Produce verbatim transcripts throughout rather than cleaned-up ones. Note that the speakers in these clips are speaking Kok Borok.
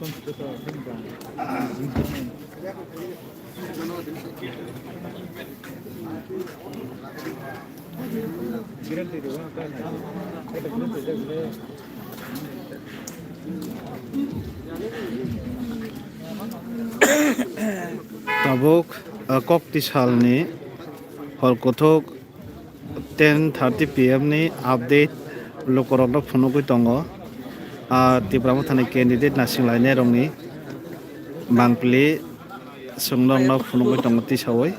Tabuk, ah, kokti salni hor kuthuk ten thirty P M ni update lukurokno phunugwi tongo. Ah, Tipra Mothani candidate naisinglainairokni mangpili chwng norokno phunugwi tongo tisaui.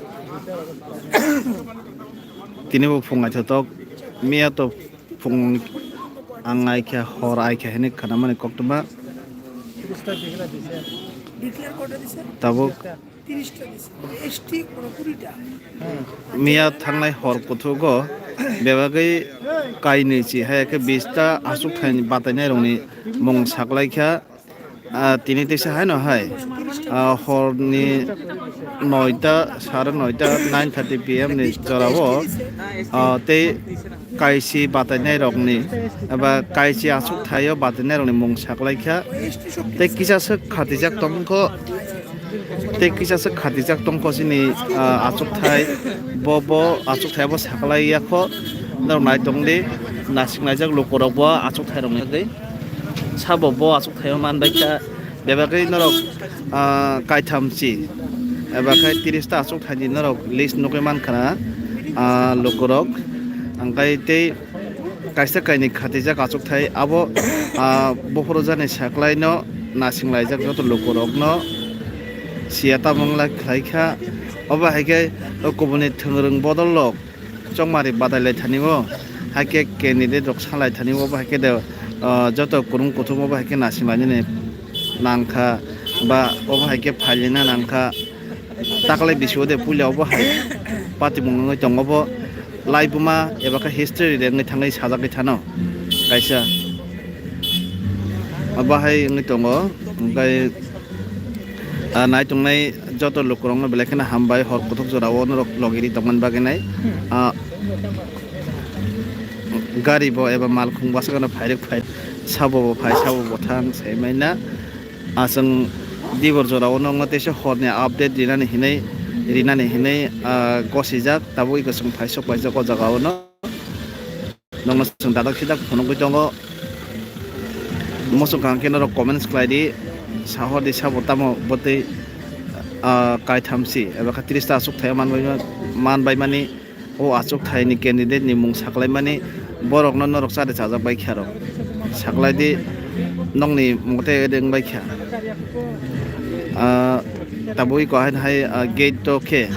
Tini bo phung naithotok, miya to phung ang aikha, hor aikha hinwi khanamani koktwma. Tabuk miya thangnai hor kuthugo bebagwi kainwi chi hai khe bista achukthai batainairokni mung saklaikha. Ah, tini teisa haino hai, ah, horni noita, sare noita, nine thirty P M ni jorao, ah, tei kaisi batainairokni eba kaisi achukthai-o batainairokni mung saklaikha. Tei kisa swk khatijak tongkho, tei kisa swk khatijak tongkho chini, ah, achukthai, bo, bo achukthai bo saklaiyakho. Norok nai tongdi, nasinglaijak lukurokbo achukthairokni bagwi. Sabo bo achukthai-o manbaikha, bebagwi norok, ah, kaitham chi, eba khe tiris ta achukthaini norok list nugwi mankha na, ah, lukurok. Hwnkhe tei kaisa kainwi khatijak achukthai abo, ah, buphuru jani saklaino nasinglaijak joto lukurokno siya tamo wngla khlaikha. Obo hai khe kubuni thwngrwng bodol rok chongmari badai lai thani o, hai khe candidate rok sa lai thani o, bo hai khe de, ah, joto kwrwng kuthum o bo hai khe naising lainani nang kha, ba obo hai khe phai laina nang kha. Taklai bisi o de puila obo hai patimung wngwi tongo bo, laibuma eba khe history de wngwi thangwi sajagwi thano kaisa. Obo hai wngwi tongo, hwnkhe, ah, nai tongnai joto lukurokno belai kheno hambai, hor kuthuk jorao norok logi ri tongmani bagwi nai. Ah, gari bo eba malkhung bwsakano phairwk phai, sabo bo phai, sabo bo thang, sai maina. Ah, chwng dibor jorao nokno teisa horni update rinani hinwi, rinani hinwi, ah, gosijak, tabuk iko chwng phai sok paijak o jagao no. Nokno chwng dadak sidak phunugwi tongo. Muchung kaham khe norok comments khlai di. Sahor di sabo tamo bwtwi, ah, kaitham si eba khe tris ta achuk thai manbai, manbai mani o achuk thai ni candidate ni mung saklai mani borok no norok chari chajak bai kha rok. Saklai di nokni mote ede wng bai kha. Ah, tabuk iko haino hai, ah, gate o khe,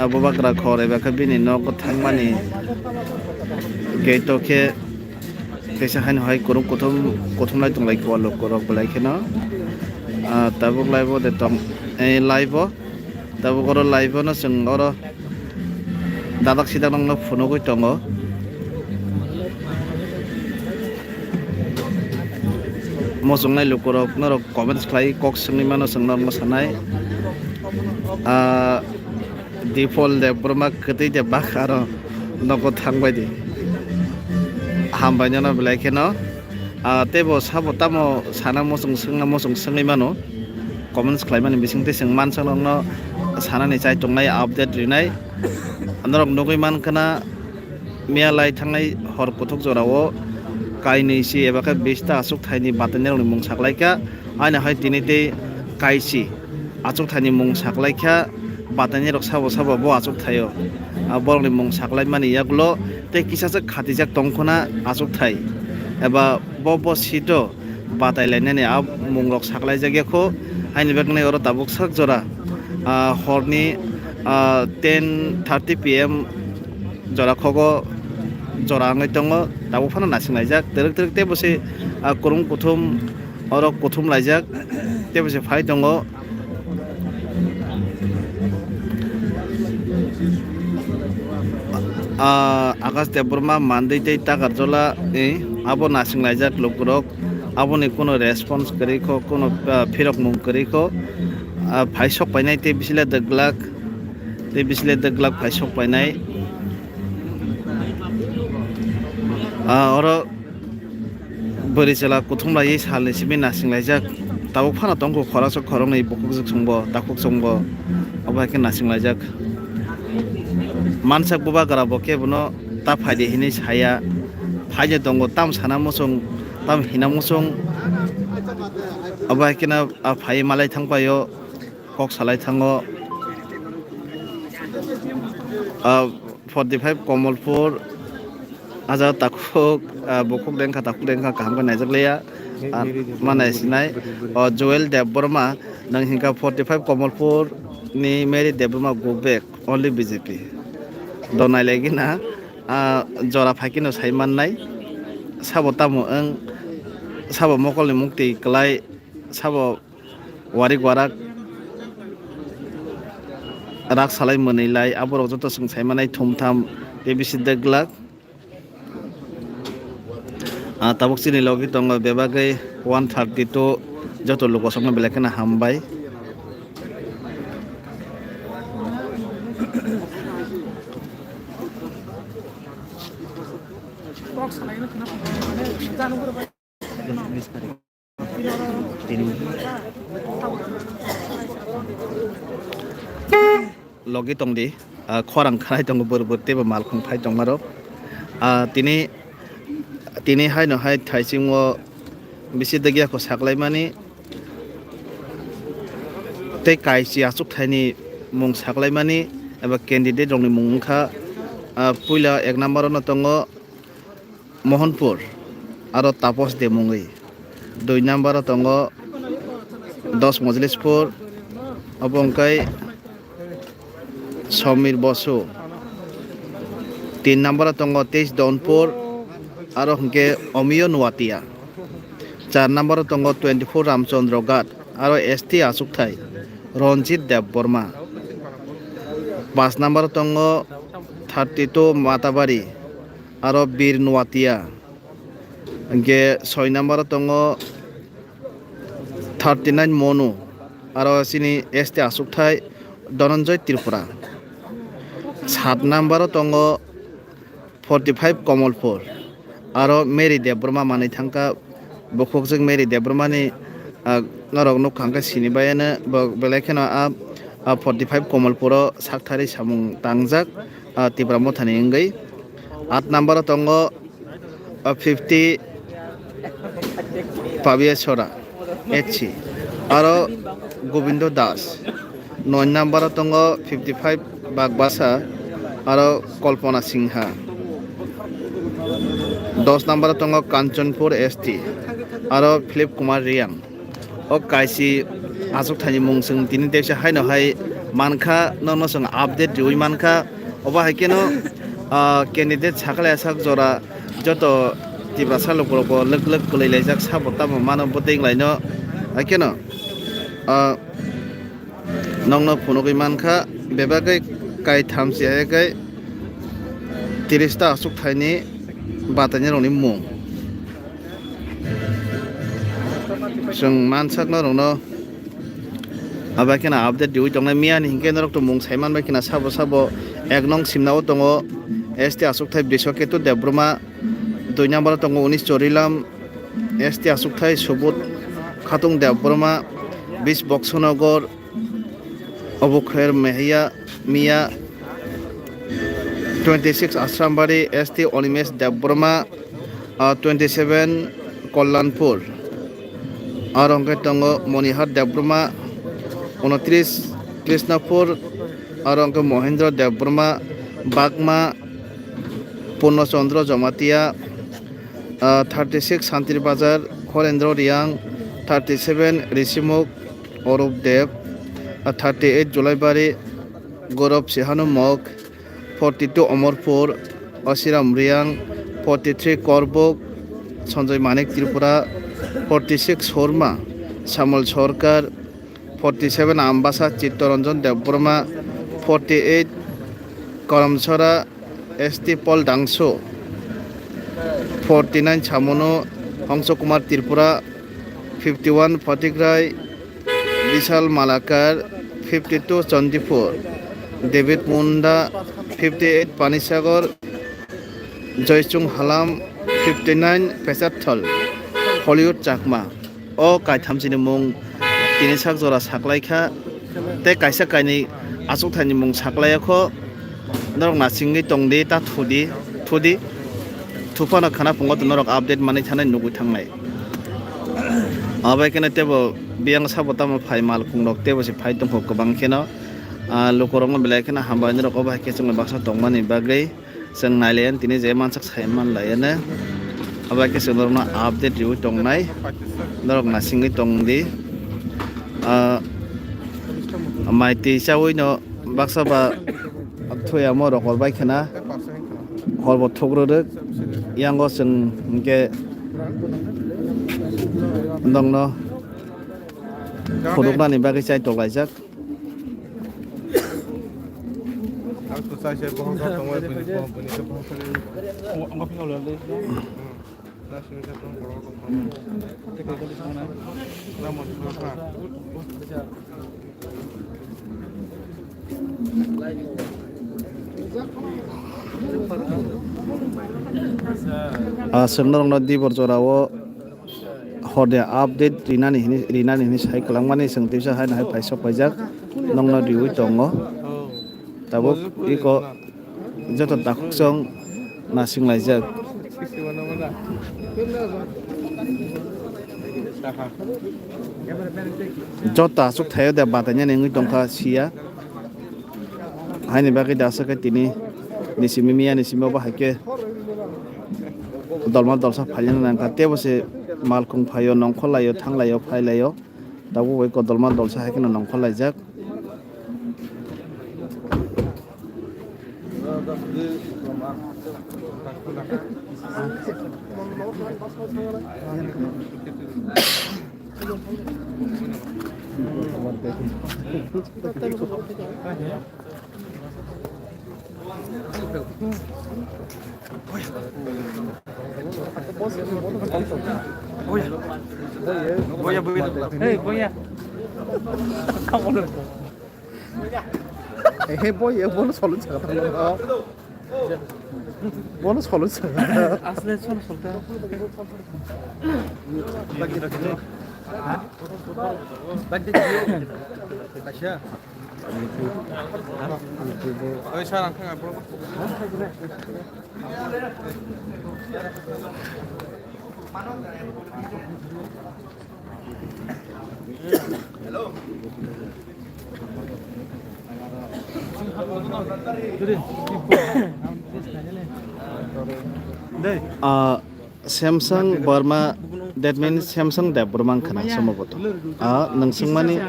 ah, bubagra khor eba khe bini nogo thangmani gate o khe teisa haino hai kwrwng kuthum, kuthumlai tonglai khe o lukurok belai kheno. Ah, tabuk live o de tong, eh, live o, tabuk oro live o no chwng oro dadak sidak nokno phunugwi tongo. Muchungnai lukurok norok comments khlai, kok swngwi mano chwng norokno sanai. Ah, Dipol Debbarma kwtwi de bak aro nogo thangbai di. Hambai nono belai kheno. Ah, teibo sabo tamo sana muchung swngna muchung swngwi mano. Comments khlaimani bisingtwi chwng mansa nokno sanani chai tongnai update rinai. Norok nugwi mankha na, miya lai thangnai hor kuthuk jorao kainwi si eba khe bista achuk thaini batainairokni mung saklaikha. Aina hai tini tei kaisi achuk thaini mung saklaikha, batainairok sabo sabo bo achuk thaio. Ah, borokni mung saklaimani yagulo tei kisa se khatijak tongkhona achuk thai eba bo, bo seat o batai lainani a mungrok saklaijak ya kho. Haini bagwi oro tabuk sak jora, ah, horni, ah, ten thirty P M jora khogo jora wngwi tongo, tabuk phano naising laijak twrwk twrwk tei bo se, ah, kwrwng kuthum oro kuthum laijak tei bo se phai tongo. Ah, Akash Debbarma, Mandwi tei Takarjola, eh, abo naising laijak lukurok. Aboni kuno response kwrwi kho, kuno, ah, phirokmung kwrwi kho. Ah, phai sok painai tei bisile dwglak, tei bisile dwglak phai sok painai. Ah, oro bwrwi chwla kuthum laiwi salni simi naising laijak. Tabuk phano tongkho khoroksa khoroknwi bukhukjwk chwngbo takhuk chwngbo, obo hai khe naisinglaijak. Mansak bubagra bo khe bono ta phaidi hinwi saya, phaidi tongo tam sana muchung tam hina muchung, obo hai kheno a phai malai thangpaio. Kok salai thango. Ah, forty five Komolpur, ah jaga takhuk, ah, bukhuk dengkha, takhuk dengkha, kaham khe naijak liya. Ah, ma naisinai. Oh, Joel Debbarma, nang hinkha forty five Komolpur ni Mary Debbarma go back, only B J P. Donai lagi na, ah, jora phaikino sai mannai. Sabo tamo wng, sabo mokolni mukti kwlai, sabo warik warak rak salai mwnwi lai, aborok joto chwng sai manai thum tham A B C deglak. Ah, tabuk chini logi tongo bebagwi one thirty two joto lugo songno belai kheno hambai. Logi tongdi, ah, khorang khanai tongo bwrwi bwrwi teibo malkhung phai tongmarok. Ah, tini, tini haino hai thaisingo bisi degya kho saklaimani tei kaisi achuk thaini mung saklaimani eba candidate rokni mung wngkha, ah, puila ek number ono tongo Mohanpur, aro Tapos de mungwi. Dui number o tongo dos Mojlispur, obo wngkha Somir Bosu. Tin number o tongo teis Donpur, aro hwnkhe Omiyo Nuatia. Char number o tongo twenty four Ramchandra Ghat, aro S T achukthai Ranjit Debbarma. Pas number o tongo thirty two Matabari, aro Bir Nuatia. Hwnkhe soi number o tongo thirty nine Monu, aro chini S T achukthai Dhananjay Tripura. Sat number o tongo forty five Komolpur, aro Mary Debbarma manwi thangkha, bukhukjwk Mary Debbarmani, ah, norok nukha hwnkhe sini bayano, bo belai kheno a, a forty five Komolpuro saktharwi samung tangjak, ah, Tipra Mothani wngwi. At number o tongo, ah, fifty Pabia Sora, H C, aro Gobindo Das. Noi number o tongo fifty five Bagbasa, aro Kalpana Singha. Dos number o tongo Kanchanpur S T, aro Philip Kumar Riang. O kaisi achukthani mung chwng tini teisa haino hai mankha, nono chwng update riwi mankha. Obo hai kheno, ah, candidate sakle sak jora joto Tiprasa lukurokbo lwk lwk kwlwi laijak sabo tamo mano bwtwi wnglaino. Hai kheno, ah, nokno phunugwi mankha, bebagwi kaitham se hai khe tirista achukthani batainirokni mung. Chwng mansakno rokno abo kheno update riwi tongnai. Miyani hinkhe norok to mung sai manbai kheno sabo sabo ek nong simna o tongo S T achukthai Brishaketu Debbarma, dui number o tongo Unis Chorilam, S T achukthai Subodh Khatung Debbarma, bis Boksonogor, Obukher Mehiya, Miya, twenty six Asrambari, S T Onimesh Debbarma, ah, twenty seven Kollanpur, aro hwnkhe tongo Monihar Debbarma, unotris Krishnapur, aro hwnkhe Mohendra Debbarma, Bagma, Purno Chandra Jamatia, ah, thirty six Santir Bazar, Horendra Riang, thirty seven Rishimukh, Orup Deb, ah, thirty eight Julaibari, Gaurav Sihanu Mok, forty two Omorpur, Asiram Riang, forty three Korbuk, Sanjoy Manik Tripura, forty six Horma, Samuel Sorkar, forty seven Ambasa Chittoranjan Debbarma, forty eight Karamsora S T Paul Dangso, forty nine Samono Hongso Kumar Tripura, fifty one Phatikrai Bishal Malakar, fifty two Chandipur David Munda, fifty eight Panisagar Joychung Halam, fifty nine Pechathal Hollywood Chakma. O kaithamsini mung tini sak jora saklaikha, tei kaisa kainwi achukthani mung saklaiyakho. Norok nasingwi tongdi, ta thudi, thudi. Thuphano khana phungo norok update manwi thanai nugwi thangnai. Abai kheno tebo biyang sabo tamo phai malkhung rok tebo se phai tongkho kwbang kheno. Ah, lukurokno belai kheno hambai norok obo hai khe chwngno baksa tongmani bagwi. Chwng nailayan tini je mansak sai manlayana. Abo khe chwng norokno update riwi tongnai. Norok nasingwi tongdi. Ah, mai twi chawi no baksa ba thuyamo rokor bai khena. Horbo thukrwrwk. Yango chwng hwnkhe nokno phunuknani bagwi chai toklaijak. Ah, chwng norokno dibor jorao horni update rinani hini, rinani hini sai kwlangmani chwng tisa haino hai paisok paijak nokno riwi tongo. Tabuk iko joto takhuk chwng nasing laijak. Joto aswk thaio de batainani wngwi tongkha siya. Haini bagwi da aswk khe tini nisi mimiya nisi mabo hai khe dolma dolsa phailina nangkha. Tebo se malkhung phaio, nongkhor laio, thang laio, phai laio. Tabuk bai kodolma dolsa hai kheno nongkhor laijak. Boya, boya. Hey, boya. Hey, boya, bono solo chakha thangno. Bono solo chakha. Asle solo solta. Acha. Oi, sir, ang thang, ang thang. Ah, Samsung Burma, that means Samsung Debbarma wngkha na, somboboto. Ah, nwng swngmani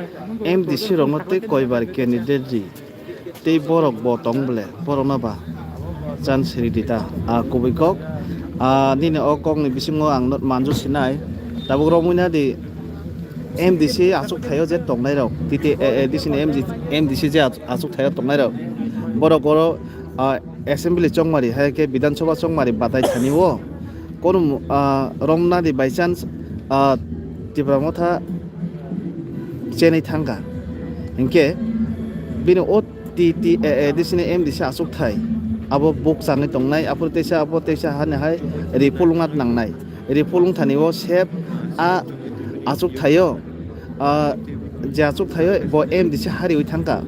M D C rokno tei koibar candidate ri, tei borok bo tong ble, borokno ba chance ri di ta, ah, kubui kok. Ah, nini o kokni bisingo ang no manju sinai, tabuk romwi na di M D C achuk thaio je tongnai rok, T T A A D C ni M D C je achuk thaio tongnai rok, borok oro, ah, assembly chongmari hai khe Bidhan Sabha chongmari batai thani o. Kono, ah, romnani by chance, ah, Tipra Motha chenwi thangkha. Hinkhe bini o T T A A D C ni M D C achukthai abo buk changwi tongnai, aphuru teisa abo teisa hani hai ri phulwngna nangnai. Ri phulwng thani o sep a achukthaio. Ah, je achuk thaio bo M D C hariwi thangkha.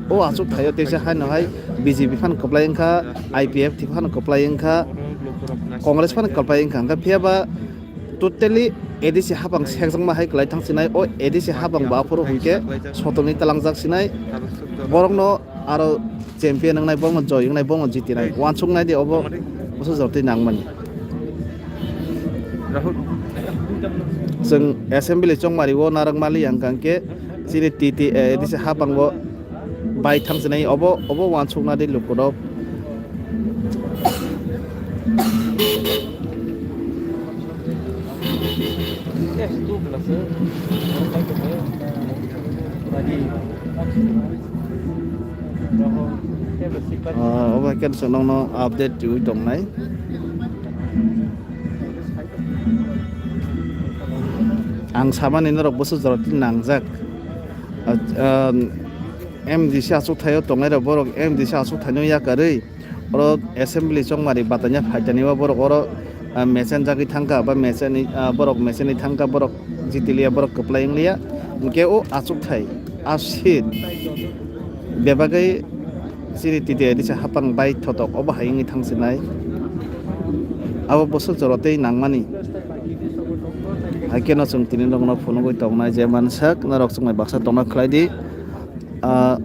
O achuk thaio teisa haino hai B J P phano kwplai wngkha, I P F T phano kwplai wngkha, Congress phano kwplai wngkha. Hwnkhe phiya ba totally A D C hapang sekjakma hai kwlai thang sinai. O A D C hapang bo aphuru hwnkhe sotoni talangjak sinai. Borokno aro champion wngnai, bono joy wngnai, bono jitinai. Wansuknai di obo bwsajortwi nangmani. Chwng assembly chongmari o narwk mali ang kang khe chini T T A A D C hapang bo bai thang sinai obo, obo wansukna di lukurok. Ah, obo hai khe chwng nokno update riwi tongnai. Ang samani norok bwsajorok tini nangjak. Ah, ah, M D C achuk thaio tongnai rok, borok M D C achuk thaino yakarwi oro assembly chongmari bataina phaitani o borok oro, ah, mechenjagwi thangkha ba mecheni, ah, borok mecheni thangkha, borok Tiliya borok kwplai wngliya, hwnkhe o achukthai, a seat bebagwi chini T T I D C hapang bai thotok obo hai wngwi thangsinai. Abo bwswk jora tei nangmani. Haikhe no chwng tini norokno phunugwi tongnai je mansak norok chwngbai baksa tongna khlai di. Ah,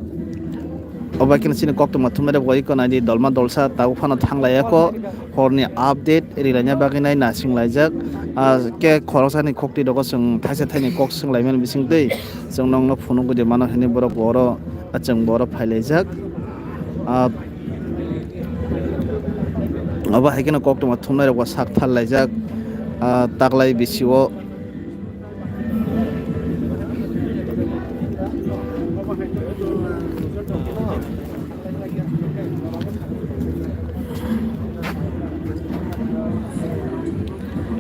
obo khe chini koktwma thumnai rok bai kwnai di, dolma dolsa tabuk phano thang lai ya kho, horni update rilaina bagwi nai nasing laijak. Ah, khe khoroksani khokti rogo chwng thaisa thaini kok swng lai mani bising twi chwng nokno phunuk gwi mano hinwi borok oro, ah, chwng bo oro phai laijak. Ah, obo hai kheno koktwma thumnai rok bo sak thar laijak, ah, taklai bisio.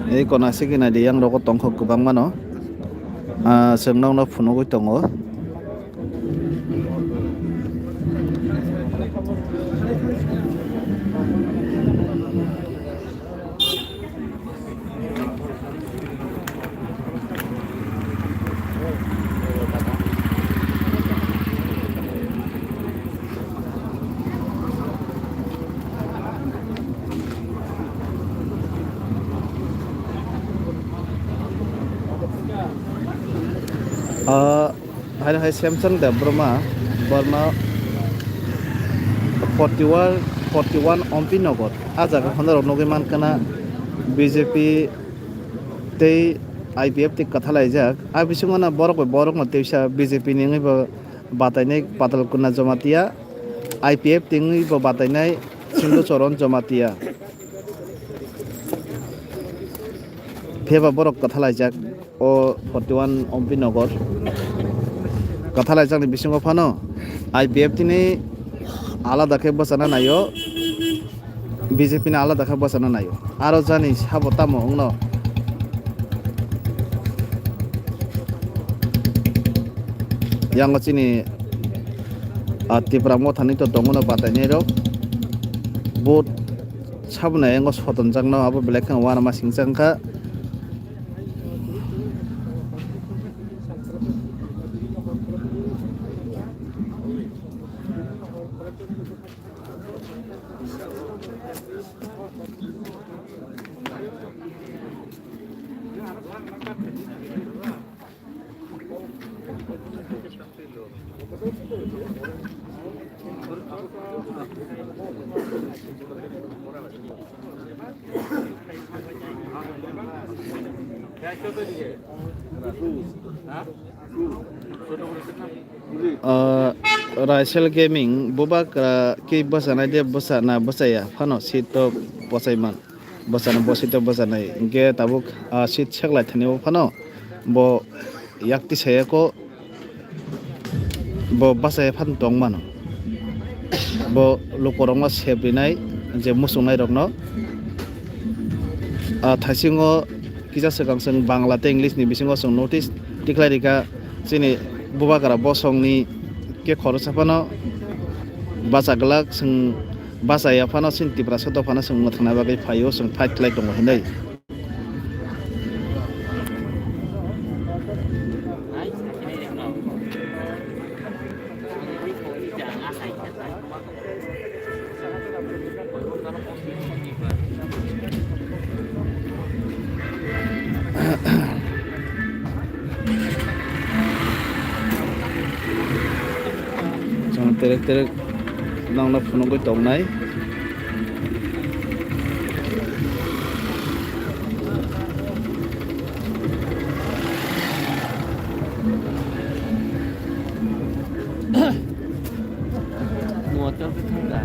Ei kona se kina di yang rogo tongkho kwbangma no, ah, chwng nokno phunugwi tongo. Ah, haino hai Semsang Debbarma, Borma, forty one, forty one Ompi Nogor. Ah jaga hono rok nugwi mankha na B J P tei I P F tei kwthalaijak. Ah bisingo no borok bai borok no teisa B J P ni wngwi bo batainai Patalkuna Jamatia, I P F tei wngwi bo batainai Sindhu Choron Jamatia. Phiyaba borok kwthalaijak o forty one Ompi Nogor. Kwthalaijakni bisingo phano I P F tini alada khe bwchana naio, B J P ni alada khe bwchana naio. Aro jani sabo tamo wngno? Yango chini, ah, Tipra Mothani to tongo no batainai rok. Vote saboni yango sotonjakno abo belai kheno uanama singcha wngkha. Ah, Raisel Gaming, bubagra khe bwchanai de bwchana bwchaya phano seat to bwchai man. Bwchana bo seat to bwchanai. Hinkhe tabuk, ah, seat seklai thani o phano bo yak tisaya kho. Bo bachai phano tong mano. Bo lukurokno sep rinai je muchungnairokno. Ah, thaisingo kisa swkang chwng Bangla tei English ni bisingo chwng notice tikhlai rikha chini bubagra bosongni khe khoroksa phano bacha glak chwng bachaya phano chini Tiprasa dophano chwng mwthangna bagwi phaio chwng fight khlai tongo hinwi. Chwng terek terek nokno phunugwi tongnai. Motor khe thang da.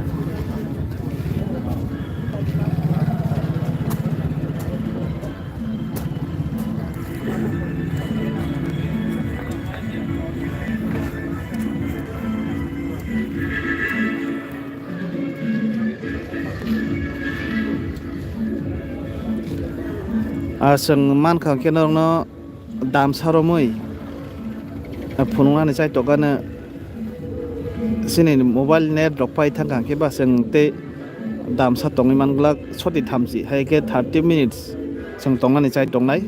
Ah, chwng mankha khe norokno damsa romwi phunuknani chai tokgani chini mobile net rok pai thangkha khe ba chwng tei damsa tongwi manglak soti thamchi hai khe thirty minutes chwng tongnani chai tongnai.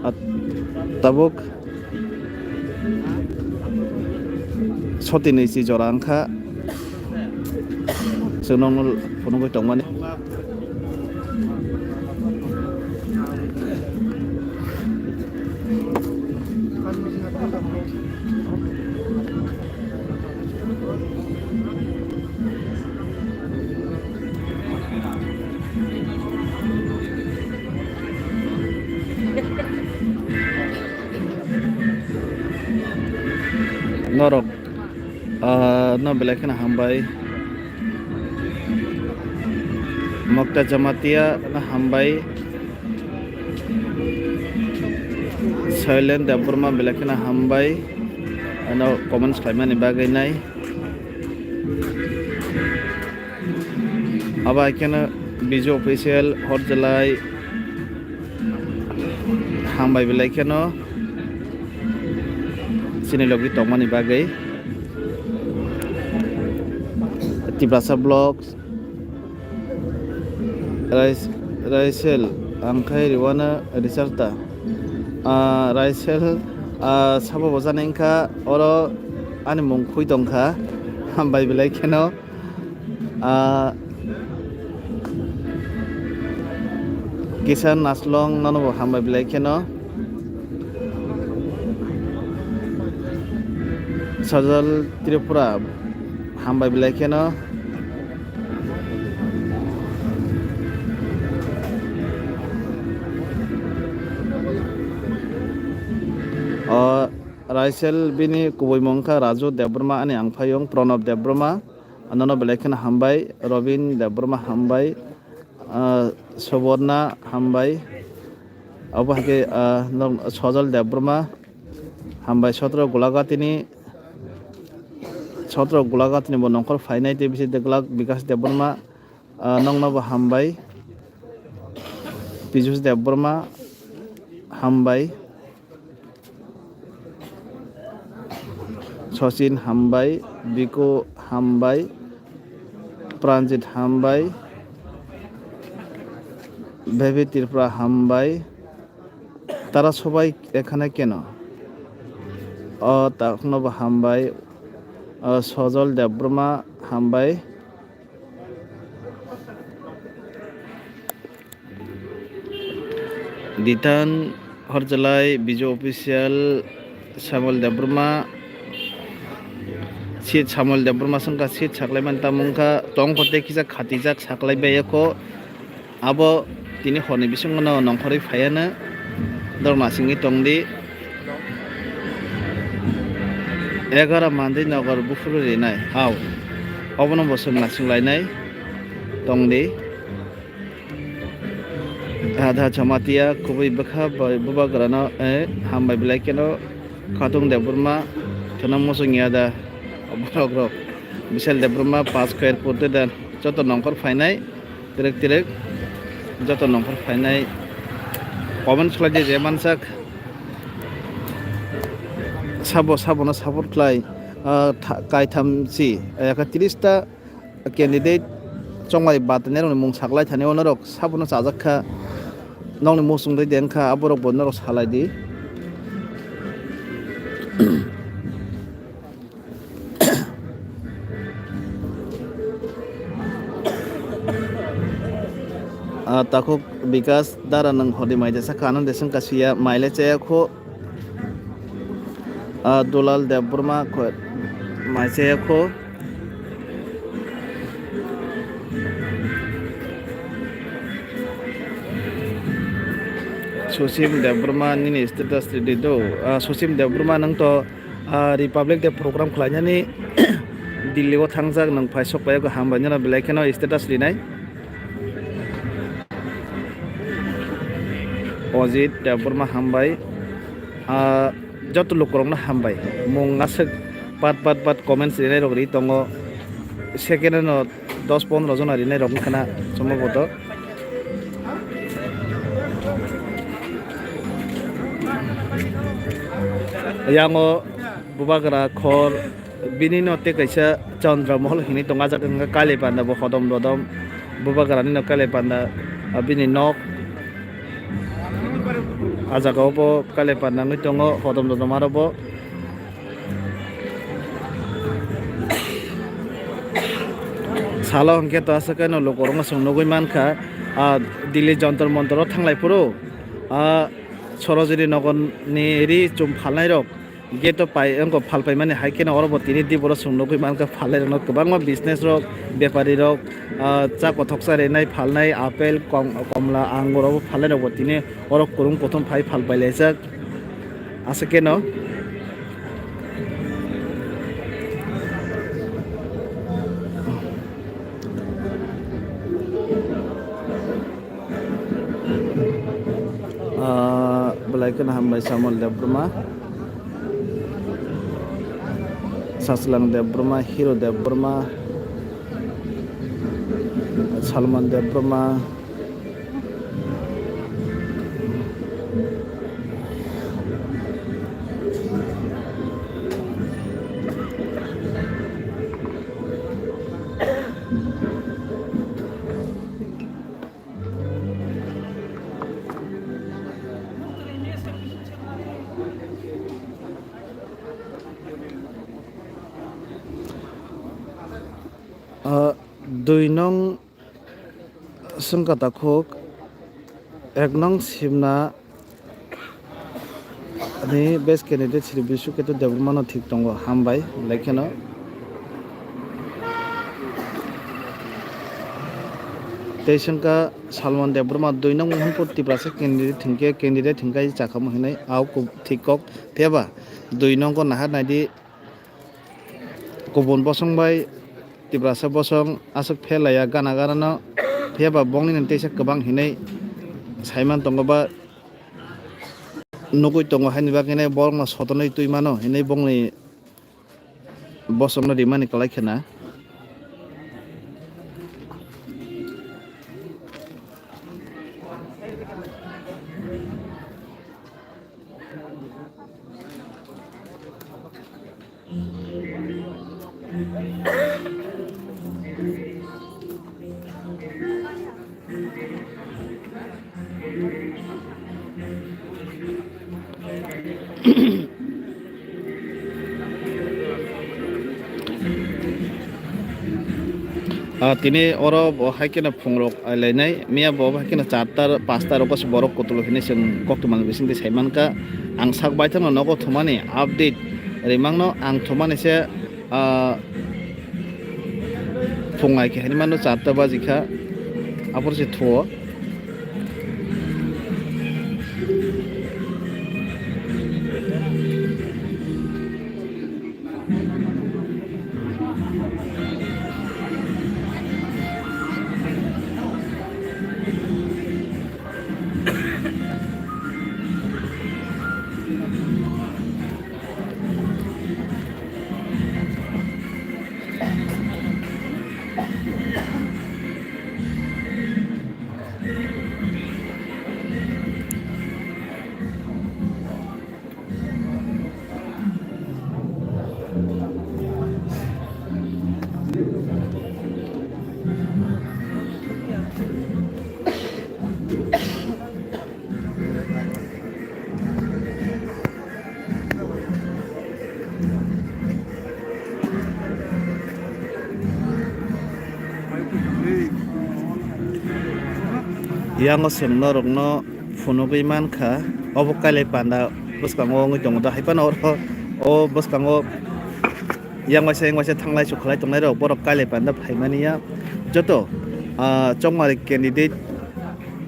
Ah, Tabuk sotini si jora wngkha, chwng nokno phunugwi tongmani. Norok, ah, no belai kheno hambai. Mokta Jamatia no hambai. Silent Debbarma belai kheno hambai. Ano comments khlaimani bagwi nai. Abo hai kheno Biju Official Horjalai hambai belai kheno chini logi tongmani bagwi. Tiprasa Vlogs, Rais-, Raisel, ang khai riwana Risarta. Ah, Raisel, ah, sabo bo jani wngkha, oro ani mung khui tongkha, hambai belai kheno. Ah, Kisan Naslong nono bo hambai belai kheno. Sajal Tripura hambai belai kheno. O Raisel bini kubui mung kha Raju Debbarma ani angphayung Pranab Debbarma. Nono belai kheno hambai, Robin Debbarma hambai, ah, Suborna hambai, abo hai khe, ah, nok-, Sojol Debbarma hambai, Sotro Gulagatini, Sotro Gulagatini bo nongkhor phainai tei bisi deglak Bikas Debbarma, ah, nokno bo hambai, Pijus Debbarma hambai. Sachin hambai, Biku hambai, Pranjit hambai, Baby Tripura hambai, tara sobai ekhane keno? O takno bo hambai, o Sojol Debbarma hambai. Ditan Horjalai, Biju Official, Samuel Debbarma, Sid Samuel Debbarma songkha, sid saklaimani tamo wngkha, tongkho tei kisa khatijak saklai bai kho. Abo tini horni bisingo no nongkhorwi phaiya no, dok nasingwi tongdi. Egara Mandai Nagar buphuru rinai, hao. Obono bo chwng nasing lainai tongdi. Adha Jamatia kubui bwkha bai bubagrano, eh, hambai belai kheno Khatung Debbarma thwna muchung ya da borok rok. Bishal Debbarma pas khair purte da joto nongkhor phainai twrwk twrwk joto nongkhor phainai comment khlai di je mansak sabo sabono support khlai, ah, tha-, kaitham si, eh, ekatris ta candidate chongmari batinairokni mung saklai thani o norok sabono chajak kha, nokni muchung twi de wngkha, aborok bo norok salai di. Ah, takhuk Bikas dara nwng hodi mai jesa kha, ano deswng kasiya maile chaya kho. Ah, Dulal Debbarma kho-, mai chaya kho. Susim Debbarma nini status ridi do. Ah, Susim Debbarma nwng to, ah, Republic Day program khlainani Delhi o thangjak, nwng phai sok pai o hambai nini belai kheno status rinai. Ojit Debbarma hambai. Ah, joto lukurokno hambai. Mung aswk pat pat pat comments rinai rok ri tongo. Second no dos pondro jona rinai rok wngkha na somboboto. Yango bubagra khor bini no tei kaisa Chandra Mohol hinwi tongo, ah jaga wngkha Kali Panda bo hodom dodom bubagrani no Kali Panda, ah, bini nok. Ah jaga o bo kailai panda wngwi tongo, hodom dodom aro bo. Salo hwnkhe to aswk khe no lukurokno chwng nugwi mankha, ah, Delhi Jantar Mantar o thanglai phuru, ah, Sarojini Nagar ni ri chum phalnai rok gate o pai wngkha, phal paimani hai kheno oro bo tini di borok chwng nugwi mankha, phalnai rokno kwbangma business rok, bepari rok, ah, cha kothoksa rinai phalnai, apple, kom-, komla, angur rok phalnai rok bo tini oro kwrwng kothom phai phal pailaijak. Aswk khe no. Ah, belai kheno hambai Samuel Debbarma, Sachwlang Debbarma, Hero Debbarma, Salman Debbarma. Ah, dui nong Sengkha takhuk, ek nong Simna ni best candidate Shri Biswaketu Debbarma no thik tongo, hambai, belai kheno. Tei sengkha Salman Debbarma dui nong Mohanpur Tiprasa candidate hinkhe, candidate hinkhe chakhamu hinwi au kub-, thik kok, phiya ba dui nong ko nahar naidi. Kubun bosong bai Tiprasa bosong aswk phelaiya gana gana no, phiya ba bongni no teisa kwbang hinwi saiman tongo ba nugwi tongo, haini bagwi nai borok no sotonwi twi mano hinwi bongni bosong no rimani kwlai khena. Ah, tini oro bo hai kheno phungrok lainai, miya bo hai kheno charta pasta rogo se borok kutulu hinwi chwng koktwmani bisingtwi saimankha. Ang sak baithangno nogo thumani update rimangno ang thumani se, ah, phung ai khe hinwi mano charta baji kha, aphuru se thuo. Yango chwng norokno phunugwi mankha, obo kailai panda bwskango wngwi tongo da, hai phano oro o bwskango yang waisa yang waisa thanglai chukhalai tongnai rok, borok kailai panda phaimani ya joto, ah, chongmari candidate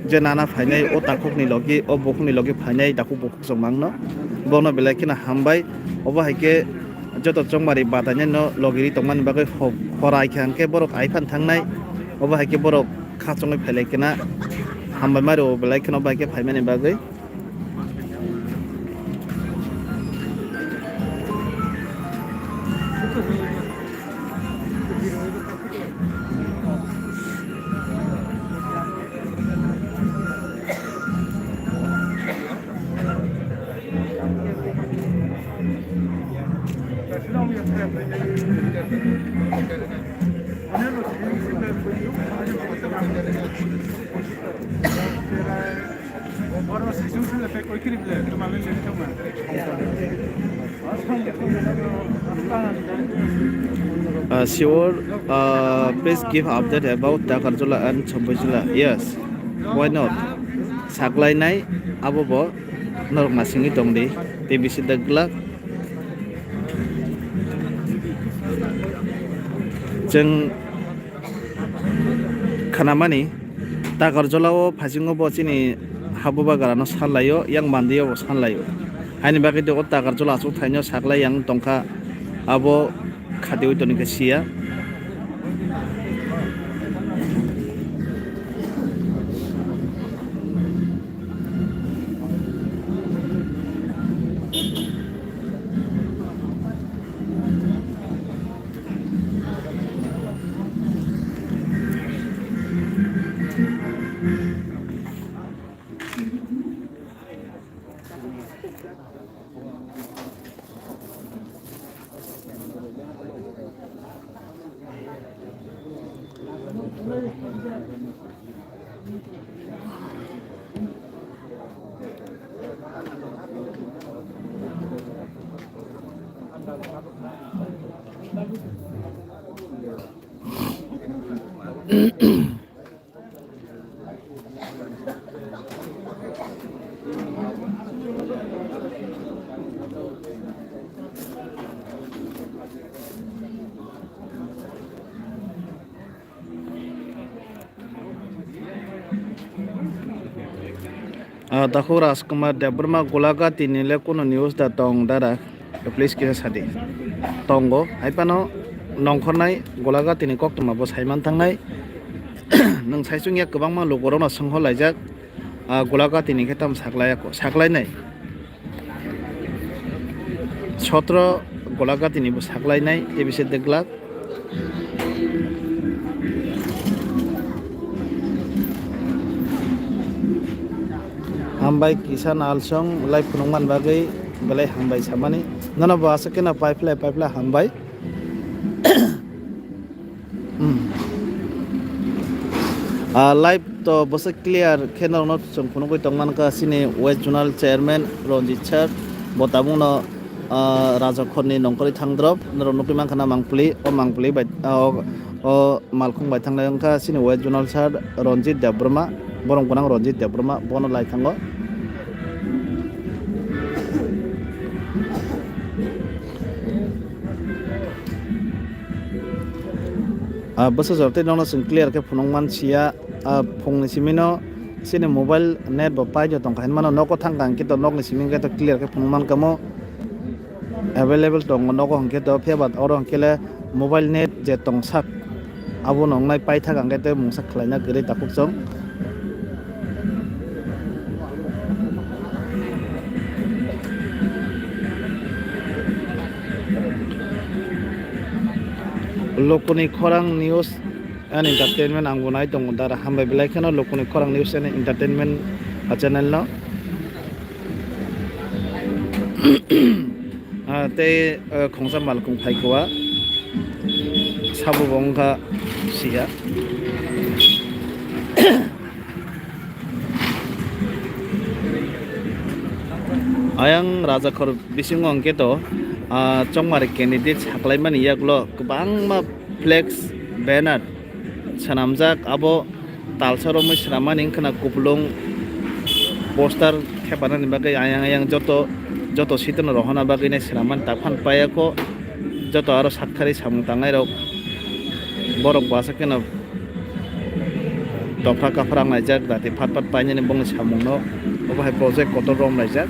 je nana phainai o takhukni logi, o bukhukni logi phainai takhuk bukhuk chwng mangno, bono belai kheno hambai. Obo hai khe joto chongmari batainai no logi ri tongmani bagwi ho-, horai khe hwnkhe borok ai phan thangnai, obo hai khe borok khachongwi phailai khena hambai mari o belai kheno bai khe phaimani bagwi. Uh, Siwor, uh, please give update about Takarjula and Chomboijula. Yes, why not? Saklainai abo bo norok nasingwi tongdi. Tei bisi da glak. Chwng khanamani, Takarjula o phasingo bo chini habubagrano sanlaio, yang mandiyo bo sanlaio. Haini bagwi o Takarjula aswk thaino saklai yang tongkha, abo khatiwi tonikha siya. Ah, takhuk Rajkumar Debbarma Golagati ni le kuno news da tong dara? Please kisa sadi. Tongo, hai phano nongkhornai Golagati ni koktwma bo saiman thangnai. Nwng saichung ya kwbangma lukurokno swnghor laijak, ah, Golagati ni khe tamo saklai ako, saklainai. Sotro Golagati ni bo saklainai, tei bisi deglak. Hambai kisa nalsong lai phunukman bagwi belai hambai samani. Nono bo aswk kheno pipeline, pipeline hambai. Hmm. Ah, live to bwswk clear khe norokno chwng phunugwi tongmankha chini West Zonal Chairman Ranjit sir, bo tabukno, ah, Rajakhorni nongkhorwi thangdrop, norok nukwi mankha na Mangpili, o Mangpili bai, ah, o, o malkhung bai thanglai wngkha chini West Zonal sir Ranjit Debbarma, borom gwnang Ranjit Debbarma, bono lai thango. Ah, bwsa jora tei nono chwng clear khe phunuk man siya, ah, phungni simino chini mobile net bo paino tongkha hinmano, nogo thangkha hwnkhe to nokni simi hwnkhe to clear khe phunuk mankha mo, available tongo nogo hwnkhe to, phiya ba oro hwnkhe le mobile net je tongsak. Abo nongnai paithak ang khe tei mungsa khlaina kwrwi takhuk chwng. Lukuni Khorang News and Entertainment ang bo nai tongo dara, hambai belai kheno Lukuni Khorang News and Entertainment, ah, channel no. Ah, tei, ah, khongsa malkhung phaikha, sabo bo wngkha siya. Ayang Rajakhor bisingo hwnkhe to, ah, chongmari candidate saklaimani yagulo kwbangma flex, banner swnamjak, abo talsa romwi swnammani wngkhana kupulung poster thepanani bagwi ayang ayang joto, joto sitwno rohorna bagwi nai swnammani taphano paiya kho, joto aro sakthari samung tangnairok borok bo aswk kheno topra kapra wnglaijak, dati phat phat painani bongni samungno, obo hai project kotor romlaijak.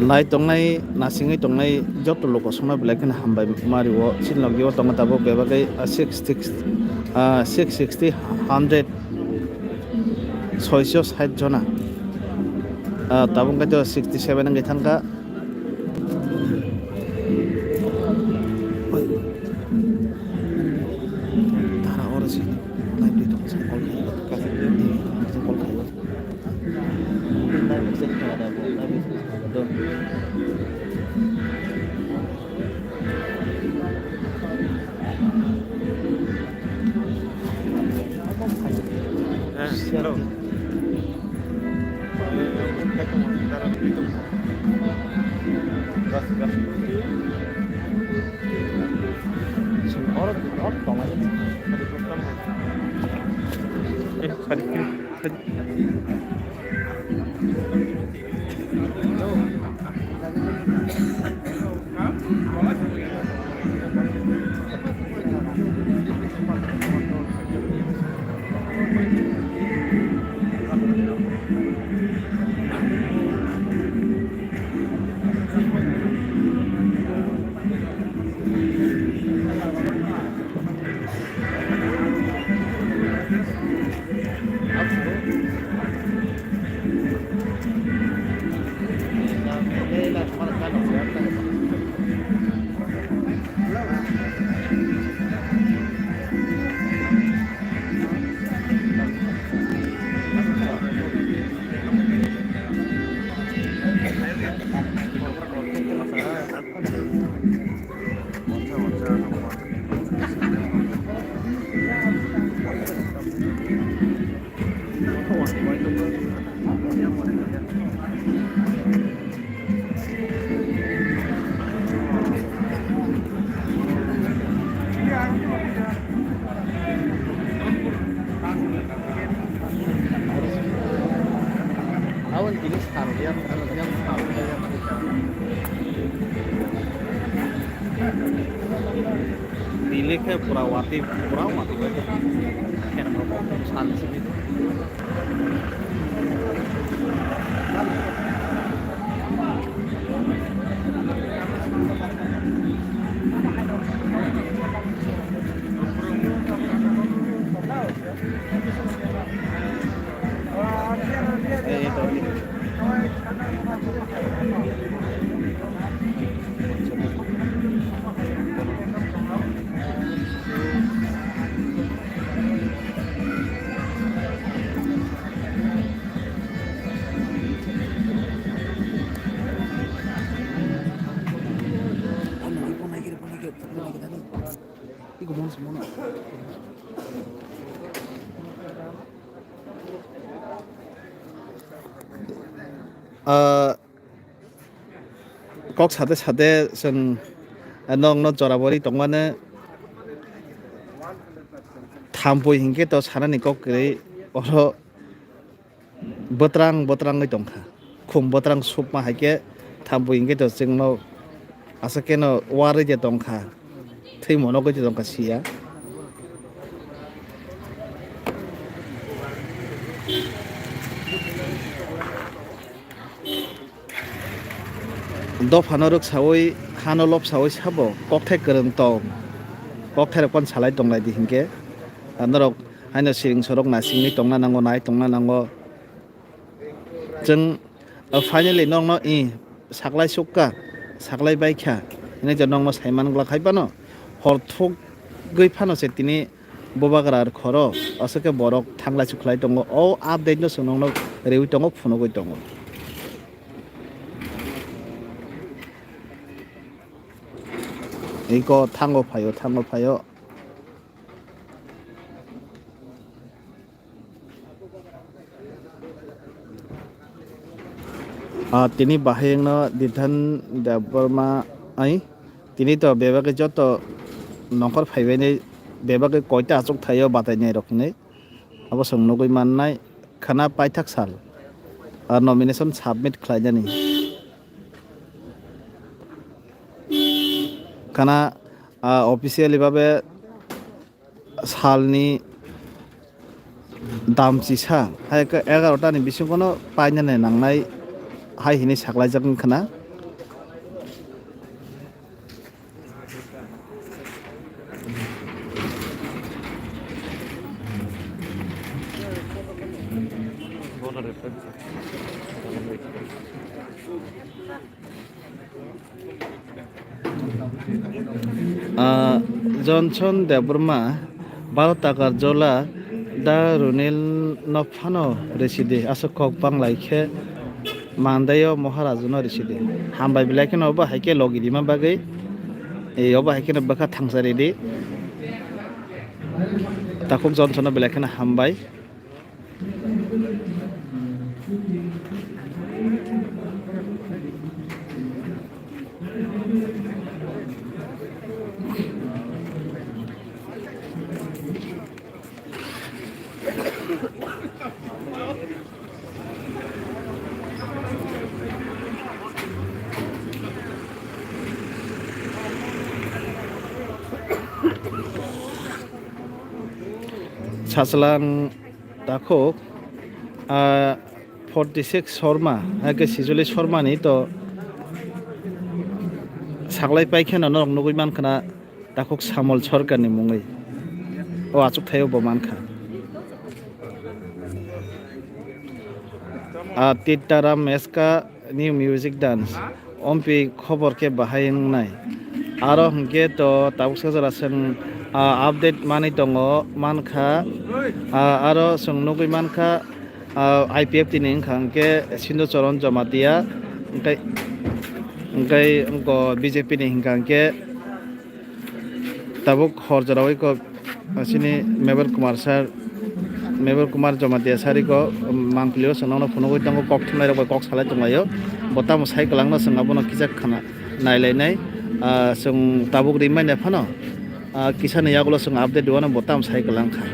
Nai tongnai, nasingwi tongnai joto lukusongno belai kheno hambai ma rio. Chini logi o tongo tabuk bebagwi, ah, six six, ah, six sixty, hundred, soiso sait jona. Ah, tabuk khe to sixty seven wngwi thangkha. Oi. Tara oro Hello. Nile khe pura watwi, pura watwi bai khe khenrok san simi. Ah, kok sade sade chwng nokno jora bori tongmani, thampui hinkhe to sanani kok kwrwi, oro bwtrang bwtrangwi tongkha, khum bwtrang supma hai khe thampui hinkhe to chwngno aswk kheno warwi de tongkha, thwi monogwi de tongkha siya. Dophano rwksawi, hano lobsawi sabo kokthai kwrwng tong, kokthai rok phano salai tonglai di hinkhe, ah, norok haino siring sorok naisingwi tongna nango, nai tongna nango. Chwng, ah, finally nokno i saklai sukha, saklai baikha hinwi je nokno saiman glak hai phano, hor thugwi phano se tini bubagra khoro aswk khe borok thanglai sukhlai tongo. O update no chwng nokno riwi tongo, phunugwi tongo. Iko thango phaio, thango phaio. Ah, tini bahai wngno Dithan Debbarma ai, tini to bebagwi joto nongkhor phaibaini bebagwi koita achuk thaio batai nai rok hinwi abo chwng nugwi mannai khana paithak sal, ah, nomination submit khlainani khana, ah, officially babe salni dam chisa hai khe egarota ni bisingo no painani nangnai hai hinwi saklaijak wngkha na. Ah, Johnson Debbarma, Bharat Takarjola, Da Runil no phano risidi, aswk kok banglai khe Mandaio Maharaj no risidi. Hambai belai kheno obo hai khe logi rima bagwi, eh, obo hai kheno bwkha thangsa ridi. Takhuk Johnson no belai kheno hambai. Sachwlang takhuk, ah, forty six Sharma, hai khe Sijoli Sharma ni to saklai pai kheno norok nugui mankha na. Takhuk Samol Sarkar ni mungwi o achukthai o bo mankha. Ah, Titaram Meska new music dance. Ompi khobor khe bahai wngnai. Aro hwnkhe to tabuksa jora chwng, ah, update manwi tongo, mankha. Ah, aro chwng nugwi mankha, ah, I P F T ni wngkha hwnkhe Sindhu Charan Jamatia, hwnkhe, hwnkhe B J P ni hwnkha hwnkhe, tabuk hor jora oi kok, asini Mebel Kumar sir, Mebel Kumar Jamatia sir iko, um, Mangpili o chwng nono phunugwi tongo, kok thumnai rok bai kok salai tonglaio. Bo tamo sai kwlangno chwng abono kisa khana nailainai. Ah, chwng tabuk rimai nai phano, ah, kisa ni yagulo chwng update rwano bo tamo sai kwlang kha.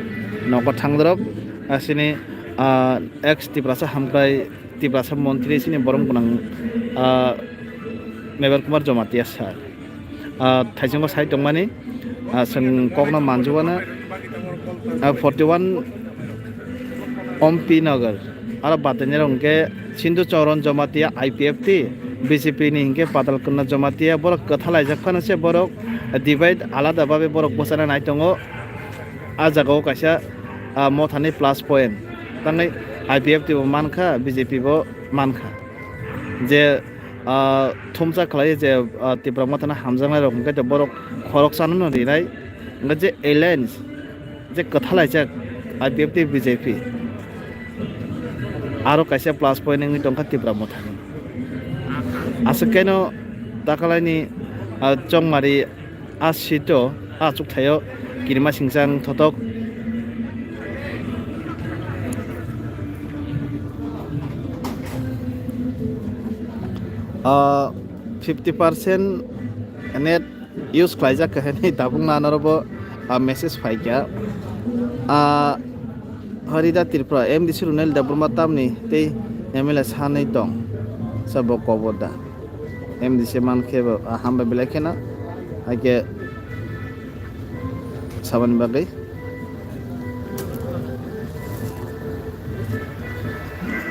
Nogo thangdorok, asini, ah, ex Tiprasa hamkrai, Tiprasa montri sini borom gwnang, ah, Mebel Kumar Jamatia sir. Ah, thaichungo sai tongmani, ah, chwng kokno manjugano, ah, forty one Ompi Nagar. Aro batainirok hwnkhe Sindhu Charan Jamatia I P F T, B J P ni hwnkhe Patal Kanya Jamatia, borok kwthalaijak phano se borok divide alada babe borok bwchana nai tongo. Ah jagao kaisa, ah, mothani plus point. Tangwi I P F T bo mankha, B J P bo mankha. Je ah, thumsa khlai je, ah, Tipra Mothano hamjaknai rok hwnkhe borok khoroksa no rinai, hwnkhe je alliance, je kwthalaijak I P F T B J P, aro kaisa plus point wngwi tongkha Tipra Mothani. Aswk keno takalaini, ah, chongmari a seat o, a chukthai o kirima singchang thotok. Ah, fifty percent net use khlaijak kha hinwi tabuk na norok bo, ah, message phaikha. Ah, Harida Tripura, M D C Runel Debbarma tamni tei M L A sanwi tong, sa bo kobor da. M D C mankhe bo, ah, hambai belai kheno, hai khe saboni bagwi.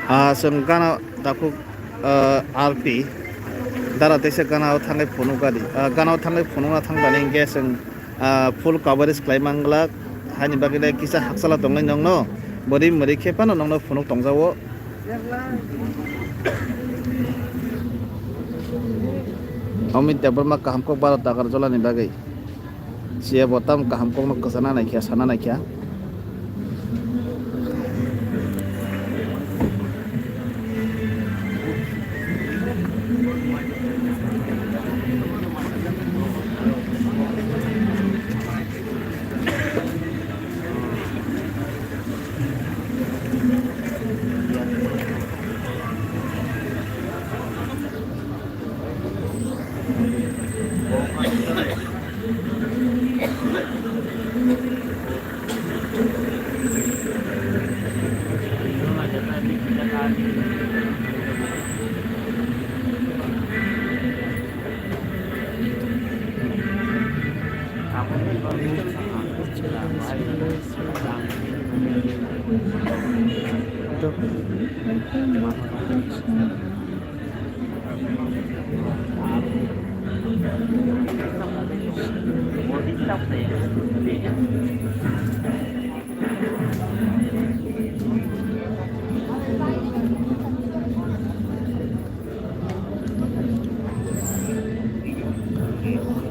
Ah, chwng gana takhuk, ah, R P dara teisa gana o thanglai phunuk gari. Ah, gana o thanglai phunukna thang bani hwnkhe chwng, ah, full coverage khlai manglak. Haini bagwi le kisa hakchala tongwi nongno bwrwi mwrwi khe phano nongno phunuk tongjago. Amit Debbarma kaham kok Bharat Agartala ni bagwi. Siya bo tam kaham kokno kwchana naikha, sana naikha.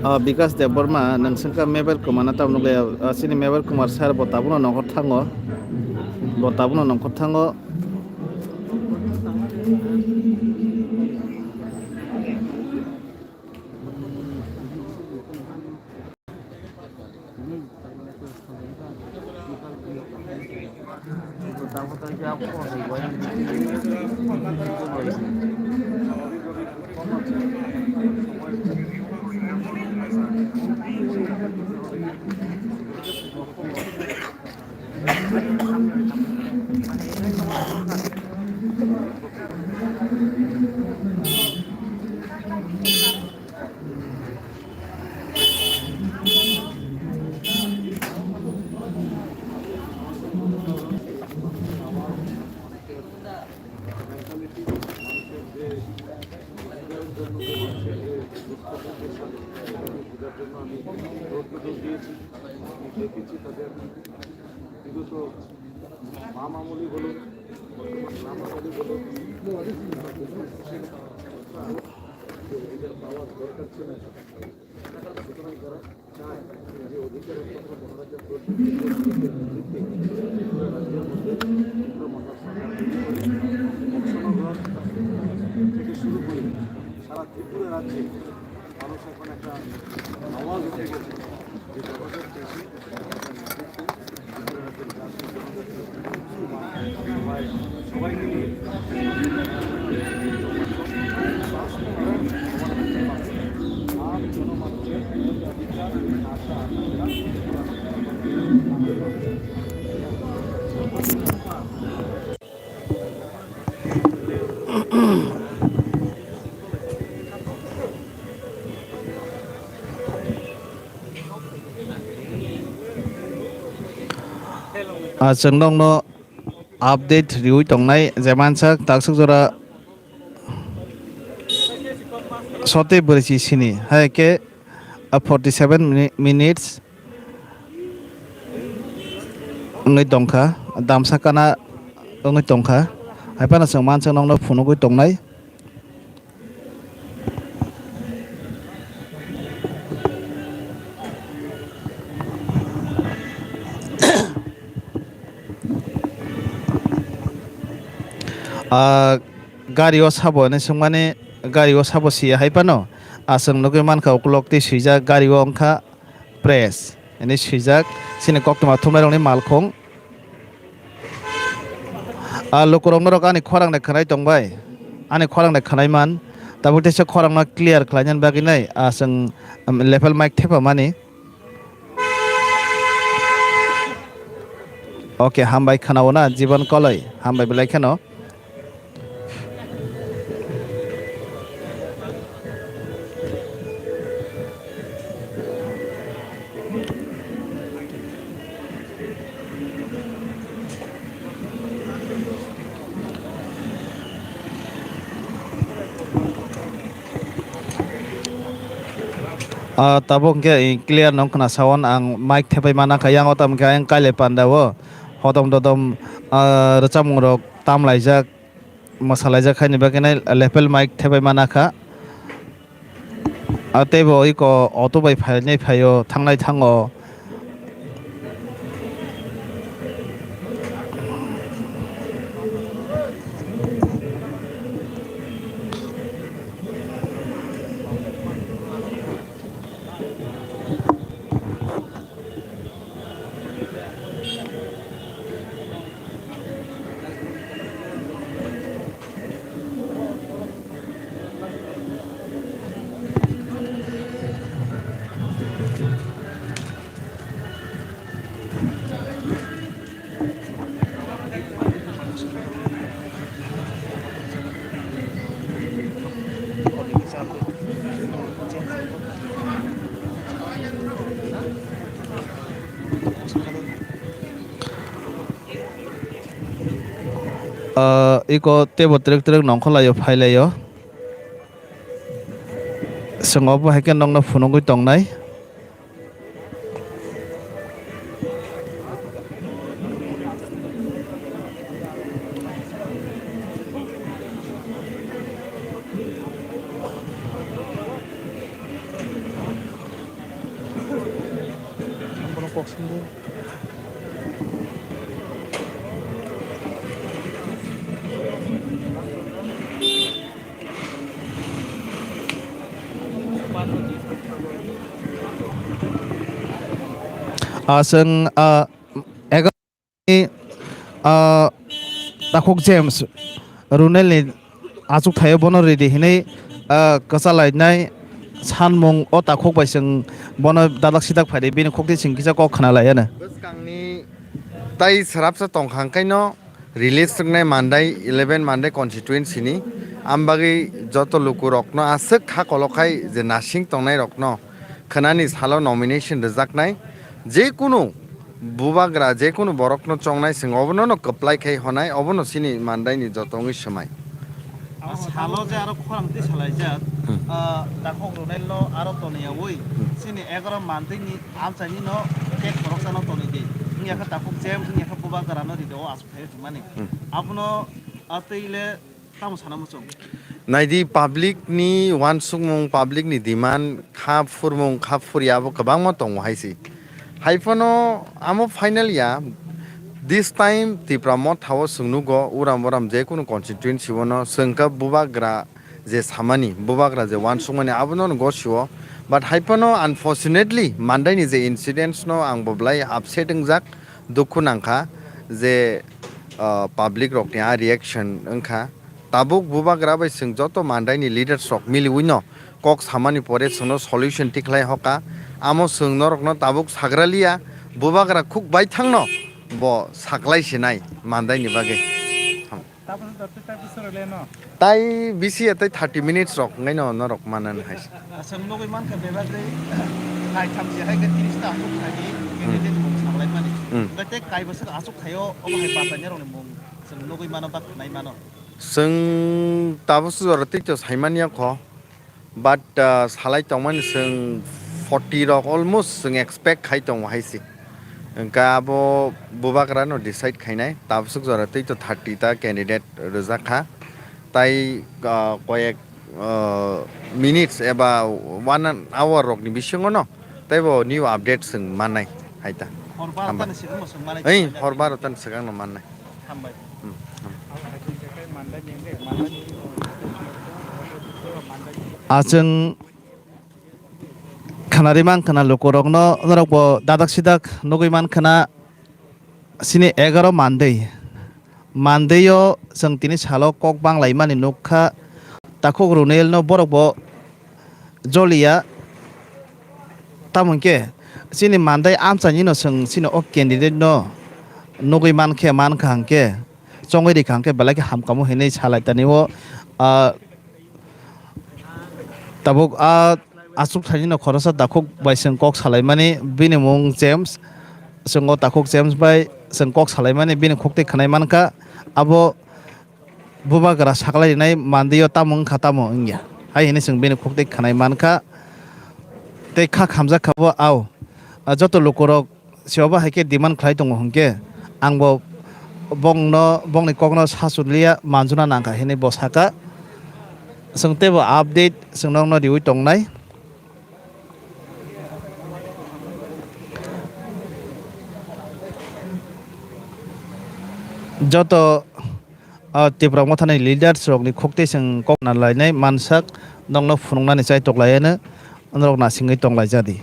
Ah, Bikas Debbarma, nwng swngkha Mebel Kumar na tamo nukliya, ah, chini Mebel Kumar sir bo tabukno nongkhor thango, bo tabukno nongkhor thango. মামা আমলি বলুন, মামা আমলি বলুন, যে অধিকার পাওয়ার দরকার ছিল, সুতরাং তারা চায় যে অধিকারের কথা মহারাজা প্রদ্যুৎ কিশোর দেবের নেতৃত্বে ত্রিপুরা রাজ্যের মধ্যে ত্রিপুরা মহাসভা তৈরি করে বক্সনগর থেকে শুরু করে সারা ত্রিপুরা রাজ্যে মানুষ এখন একটা আওয়াজ উঠে গেছে যে জগতের দেশে Ah, chwng nokno update riui tongnai, je mansak taksuk jora sotwi brwichi sini, hai khe, ah, forty seven mini-, minutes wngwi tongkha, damsa kana wngwi tongkha, hai phano chwng mansak nokno phunugwi tongnai. Ah, gari o sabo hinwi swngmani, gari o sabo siya hai phano. Ah, chwng nugwi mankha ukulok tei swijak, gari o wngkha press hinwi swijak, chini koktwma thumnairokni malkhung. Ah, lukurok norok ani khorang de khwnai tongbai, ani khorang de khwnai man, tabuk teisa khorang no clear khlaina bagwi nai, ah, chwng, um, lapel mic thepamani. Okay, hambai khwnao na, Jiban Koloi, hambai belai kheno. Ah, tabuk hwnkhe, eh, clear no wngkha na sound, ang mic thepai mana kha, yang o tamo khe ayang kailai panda o, hodom dodom, ah, rwchapmung rok tamlaijak. Mwsalaijak haini bagwi nai lapel mic thepai mana kha. Ah, teibo iko auto bai phainai phaio, thangnai thango. Ah, iko teibo twrwk twrwk nongkhorlaio, phailaio. Chwng obo hai khe nokno phunugwi tongnai. Ah, chwng, ah, egaroh ni, ah, takhuk James Runel ni achukthai o bono ridi hinwi, ah, kwchalainai sanmung o takhuk bai chwng bono dalak sidak phaidi bini khukti chwng kisa kok khna lai ano. Bwskangni tai srapsa tongkha hwnkhaino release rwnai Mandai, eleven Mandai constituency ni. Ambagwi joto lukurokno aswk kha kolokhai je nasing tongnairokno khwnani salo nomination rwjaknai. Jekunu bubagra, jekunu borokno chongnai, chwng obono no kwplai khai honai, obono chini Mandaini joto wngwi swmai. Salo je aro khorang twi salaijak, hmm, ah, Dakhok Runel no aro toniyawi, hmm, chini egaroh Mandaini amchaini no cake khoroksano toni di. Wngya kha takhuk James, wngya kha Bubagra no rido o aswk thaio hwnmani. Hmm. Abono, ah, tei le tamo sana muchung? Naidi, public ni uansukmung, public ni demand, kha phurmung, kha phurya abo kwbangma tongo hai se. Hai phano amo final ya, this time Tipra Motha o chwng nugo, uram uram je kunu constituency o no chwng kha Bubagra je samani, Bubagra je uansukmani abono no gosio. But hai phano unfortunately Mandai ni je incidents no ang bo belai upset wngjak, dukhu nangkha je, ah, public rokni a reaction wngkha. Tabuk Bubagra bai chwng joto Mandai ni leaders rok miliwi no kok samani pore chwngno solution tikhlai hoka. Amo chwng norokno tabuk sagraliya, Bubagra khuk baithangno bo saklai sinai Mandai ni bagwi. Tabuk tabuk tabuk soro le no. Tai bisi ya tai thirty minutes rok ngai no norok manan hai. Chwng nugwi mankha bebak tei naitham se hai khe tiris ta aswk thani candidate mung saklaimani. Hmm. Hwnkhe tei kaibo se aswk thaio obo hai bachainai rokni mung chwng nugwi mano ba khwnai mano. Chwng tabuk se jora tei to saimanya kho. But, uh, salai tongmani chwng forty rok almost chwng expect khai tongo hai se. Hwnkhe abo Bubagra no decide khainai, tabuk jora tei to thirty ta candidate rwjak kha. Tai, uh, koyek, uh, minutes eba one hour rokni bisingo no teibo new update chwng mannai hai ta. Hor barota ni sigang bo chwng manai. Ei, hor barota ni sigang no mannai. Hambai. Hmm, hmm. Achwng khanari mankha na lukurokno, norokbo dadak sidak nugwi mankha na, chini egaro Monday. Monday-o chwng tini salo kok banglaimani nukha, takhuk Runelno borokbo joliya. Tamo hwnkhe chini Monday amchaini no chwng chini o candidate no nugwi mankhe, mankha hwnkhe, chongwi rikha hwnkhe belai khe hamkamo hinwi salai tani o, ah, tabuk a aswk thaini no khoroksa takhuk bai chwng kok salaimani, bini mung James, chwng o takhuk James bai chwng kok salaimani, bini khuk twi khwnai mankha, abo Bubagra saklai rinai Monday-o tamo wngkha tamo wngya hai hinwi chwng bini khuk twi khwnai mankha, tei kha khamjak kha bo. Ao, a joto lukurok se obo hai khe demand khlai tongo hwnkhe, ang bo bongno, bongni kokno sachukliya manjuna nangkha hinwi bo saka. Chwng teibo update chwng nokno riwi tongnai. Joto, ah, Tipra Mothani leaders rokni khuk twi chwng kok na lainai mansak, nokno phunuknani chai toklaiano norok nasingwi tonglaijadi.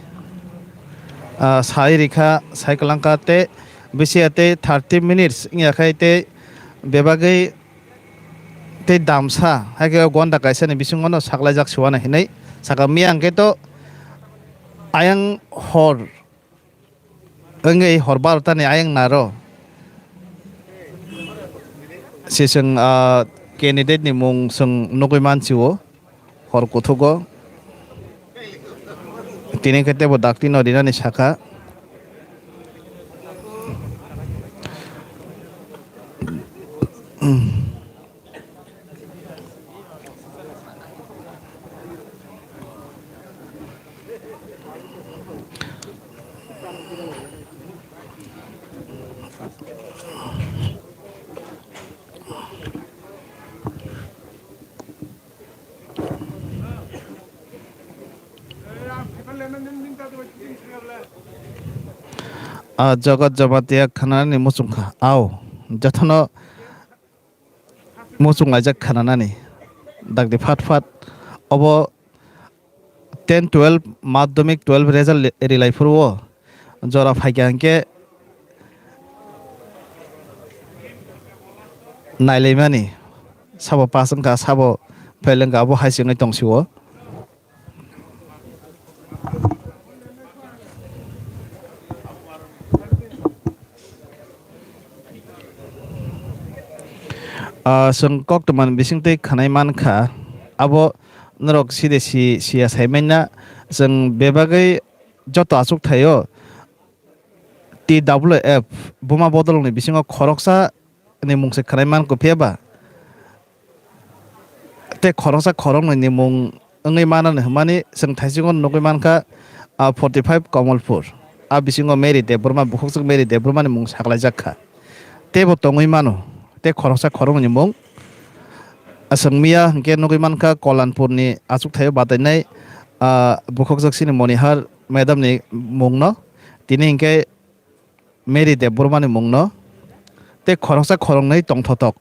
Ah, sai rikha, sai kwlangkha tei bisi ya tei thirty minutes wngya khai tei bebagwi tei damsa hai khe o gonda kaisa ni bisingo no saklaijak suana hinwi saka. Miya hwnkhe to ayang hor wngwi hor barota ni ayang naro se chwng, ah, candidate ni mung chwng nugwi mansi o. Hor kuthugo tini khe teibo dakti no rinani saka. Ah, Jagat Jamatia khanani muchungkha. Ao, jotono muchung laijak khananani. Dakti phat phat obo ten twelve madhyamik twelve result rilai phuru o jora phaikha hwnkhe nailaimani, sabo pass wngkha, sabo fail wngkha, abo hai se wngwi tong sio. Ah, chwng koktwmani bisingtwi khwnai mankha, abo norok side si, siya sai manya, chwng bebagwi joto achuk thaio T W F buma bodolni bisingo khoroksa ni mung se khwnai man kho phiya ba? Tei khoroksa khoroknwi ni mung wngwi mano hwnmani chwng thaisingo nugwi mankha, ah, forty five Kamalpur. a bisingo Mary Debbarma, bukhukjwk Mary Debbarmani mung saklaijak kha. Teibo tongwi mano, tei khoroksa khoroknwini mung. Aswk miya hwnkhe nugwi mankha Kolanpurni achukthai-o batainai, ah, bukhukjwk chini Monihar madamni mungno, tini hwnkhe Mary Debbarmani mungno, tei khoroksa khoroknwi tongthotok.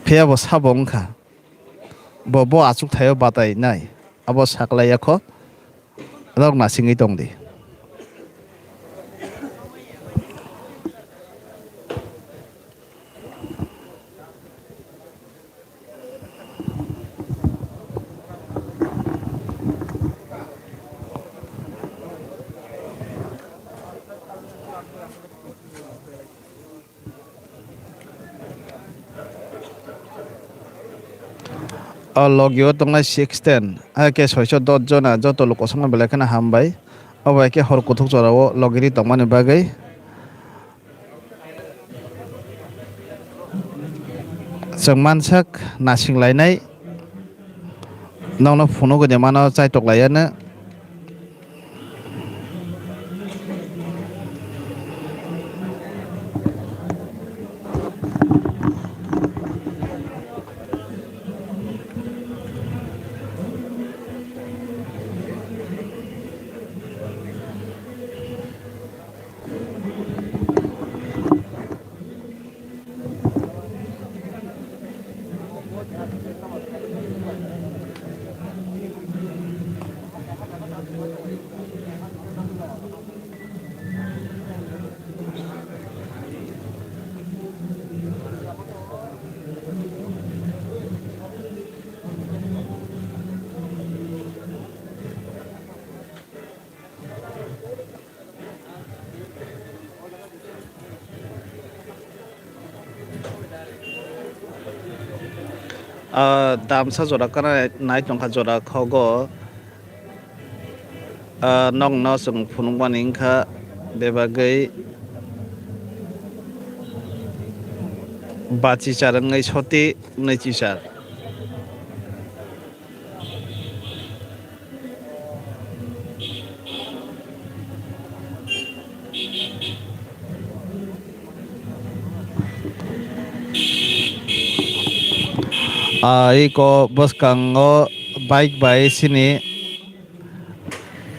Phiya bo sabo wngkha. Bo, bo achukthai-o batainai. Abo saklai yakho. Norok nasingwi tong di. O logi o tongnai sixteen, hai khe soiso dos jona joto luk kosongma belai kheno hambai. Obo hai khe hor kuthuk jora o logi ri tongmani bagwi. Chwng mansak nasing lainai, nokno phunugwi de mano chaitok laiya no. Ah, damsa jora kana nai tongkha jora khogo. Ah, nokno chwng phunukmani wngkha bebagwi bachichar wngwi soti nwichichar. Ah, iko bwskango bike bai sini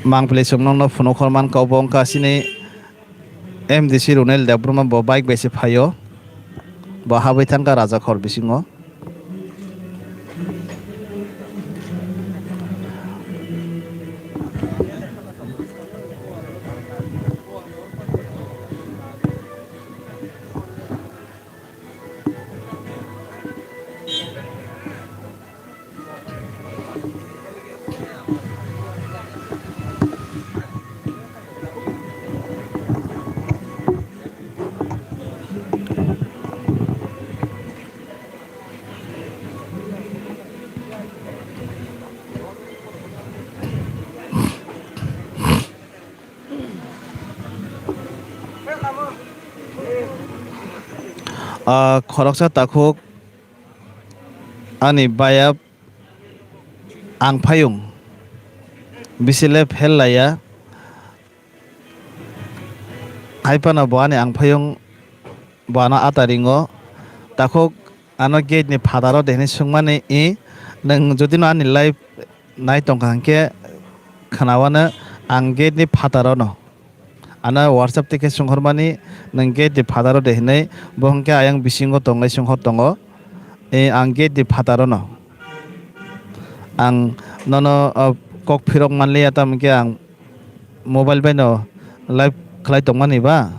mangpili chwng nokno phunuk hor mankha, obo wngkha sini M D C Runel Debbarma bo bike bai se phaio, bo habwi thangkha Rajakhor bisingo. Ah, khoroksa takhuk ani bayap ang phayung bisi le phel laiya. Hai phano bo ani ang phayung bo ano ata ringo. Takhuk ano gate ni phataro de hinwi swngmani, i, nwng jodi no ani live nai tongkha hinkhe khwnawano ang gate ni phataro no. Ano WhatsApp twi khe swnghormani, nwng gate ni phataro de hinwi, bo hinkhe ayang bisingo tongnai swnghor tongo. I, ang gate ni phataro no. Ang nono, o, kok phirok manliya, tamo khe ang mobile bai no live khlai tongmani ba.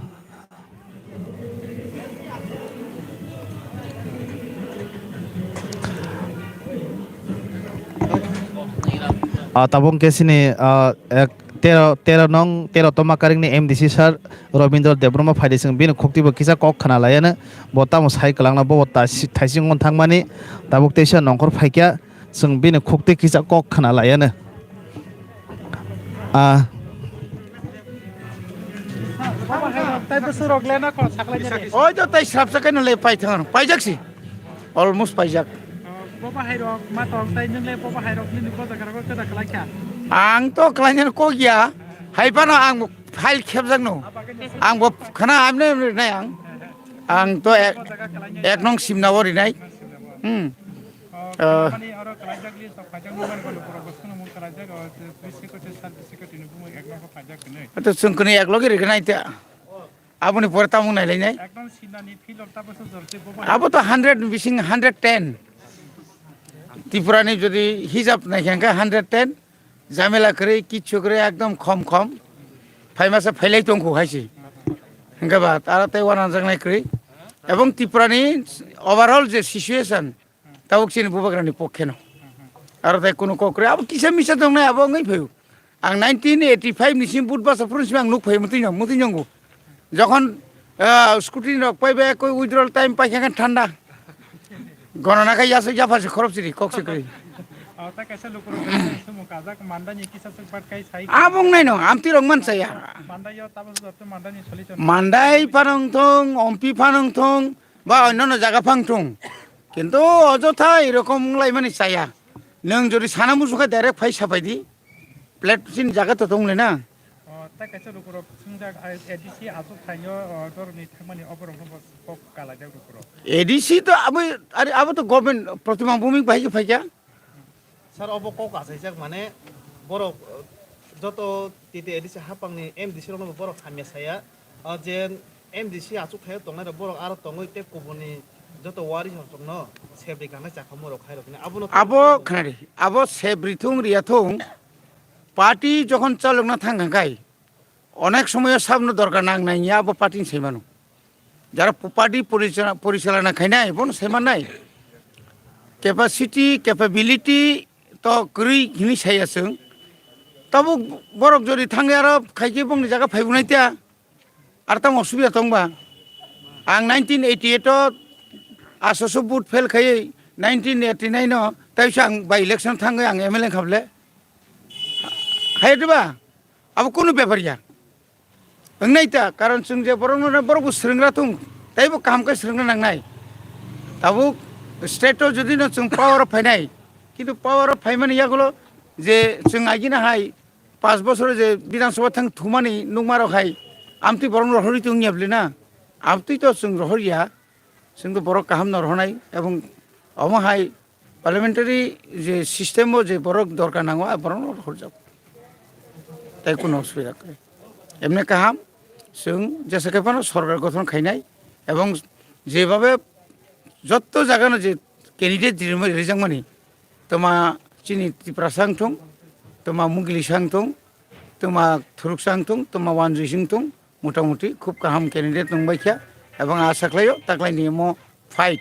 Ah, tabuk khe sini, ah, ek, tero, tero nong, tero toma karing ni M D C sir Robindra Debbarma phaidi, chwng bini khukti bo kisa kok khna laiya no, bo tamo sai kwlangna, bo bo tasi-, thaising wng thangmani, tabuk teisa nongkhor phaikya. Chwng bini khukti kisa kok khna laiya no. Ah. Oi to tai srapsa kaino le paithang, paijak si. Almost paijak. Bo bahairok ma tong tai nwng le bo bahairok nini ko jaga ko keda khlai kha. Ang to khlainani kok ya, hai phano ang bo file khepjakno. Ang bo khna amne amne rinai ang. Ang to ek, ek nong simna o rinai. Hmm. Ah. Mani oro khlaijak list of khlaijak number kono borok bwskangno mung khlaijak, o three secretary, sub secretary ni bumung ek nong khlaijak hinwi. Ato chwng kwnwi ek logi rignai ta. Aboni pore tamo nailainai. Ekdom sinani field of tabuk se jorse bo bai. Abo to hundred ni bising hundred ten. Tripura ni jodi hisab naikha hwnkhe hundred ten. Jamela kwrwi, kichu kwrwi, ekdom khom khom. Phaimasa phailai tongkhu haisi. Hwnkhe ba, tara tei uananjaknai kwrwi. Ebong Tripura ni overall je situation, tabuk chini bubagrani pokkhe no. Aro tei kunu kok kwrwi, abo kisa misa tongnai, abo wngwi phaio. Ang nineteen eighty-five ni simi vote basa phuru simi ang nuk phaio, mwtwi nang, mwtwi nango. Jokhon, ah, scrutiny rok paibai, koi withdrawal time paikha khe thanda. Gonona khe yasuk yapha se khorop siri, kok se kwrwi. O, ta kaisa lukurok sumung kajak mandani kisa suk bat kai sai. Abo wngnai no, amtwi rok man chaya. Mandai yo tabuk joto mandani solution. Mandai phanang thung, ompi phanang thung, ba onnono jaga phang thung. Kintu ojotha erokom wnglaimani chaya. Nwng jodi sana muchung khe direct phai sapai di. Plate chini jaga to tong le na. O, ta kaisa lukurok swngjak, A D C aswk thaio, o, dorni thangmani oborok no bo kok kalaijak lukurok. A D C to abo, are abo to government Pratima Bhumik bai khe phaikha. Sir, obo kok achaijak mane borok, o, joto T T A D C hapangni M D C rokno bo borok hamya saya. O je M D C achuk thaio tongnai rok borok aro tongwi tei kubuni joto wari rok no sebri kanai chakhamung rok khai rok hwnwi abono. Abo khnari, abo sebri thung riya thung party jokhon chalokna thang kha khai onek somoyo sabno dorkar nang nai ya abo party ni sai mano. Jara pu-, party porichana-, porichalana khainai bono sai mannai. Capacity, capability to kwrwi hwnwi saya chwng. Tabuk borok jodi thangwi aro khaikhe bongni jaga phaibunai tiya. Ar tamo osubida tongba? Ang nineteen eighty-eight o asoso vote fail khaiwi nineteen eighty-nine o taisa ang by election thangwi ang M L A wngkha bole. Hai diba? Abo kunu bepar ya. Wngnai ta, karon chwng je borokno, borokbo swrwng ra thung, teibo kaham khe swrwngna nangnai. Tabuk state o jodi no chwng power o phainai, kintu power o phaimani yagulo je chwng agina hai Panch bosoro je Bidhan Sabha thang thumani nukmarok hai amtwi borok rohorwi tongya bwle na? Amtwi to chwng rohorya, chwng to borok kaham no rohornai, ebong omo hai parliamentary je system o je borok dorkar nango, a borok no rohorjak. Tai kuno osubida kwrwi. Emne kaham, chwng jesa khe phano sorkar gothon khainai, ebong jebabe jotto jaga no je candidate rijak-, rijakmani, toma chini Tiprasa wng thung, toma Muglisa wng thung, toma Thuruksa wng thung, toma Wanjui wng thung, motamuti khub kaham candidate wng bai kha, ebong asa khlaio taklaini omo fight,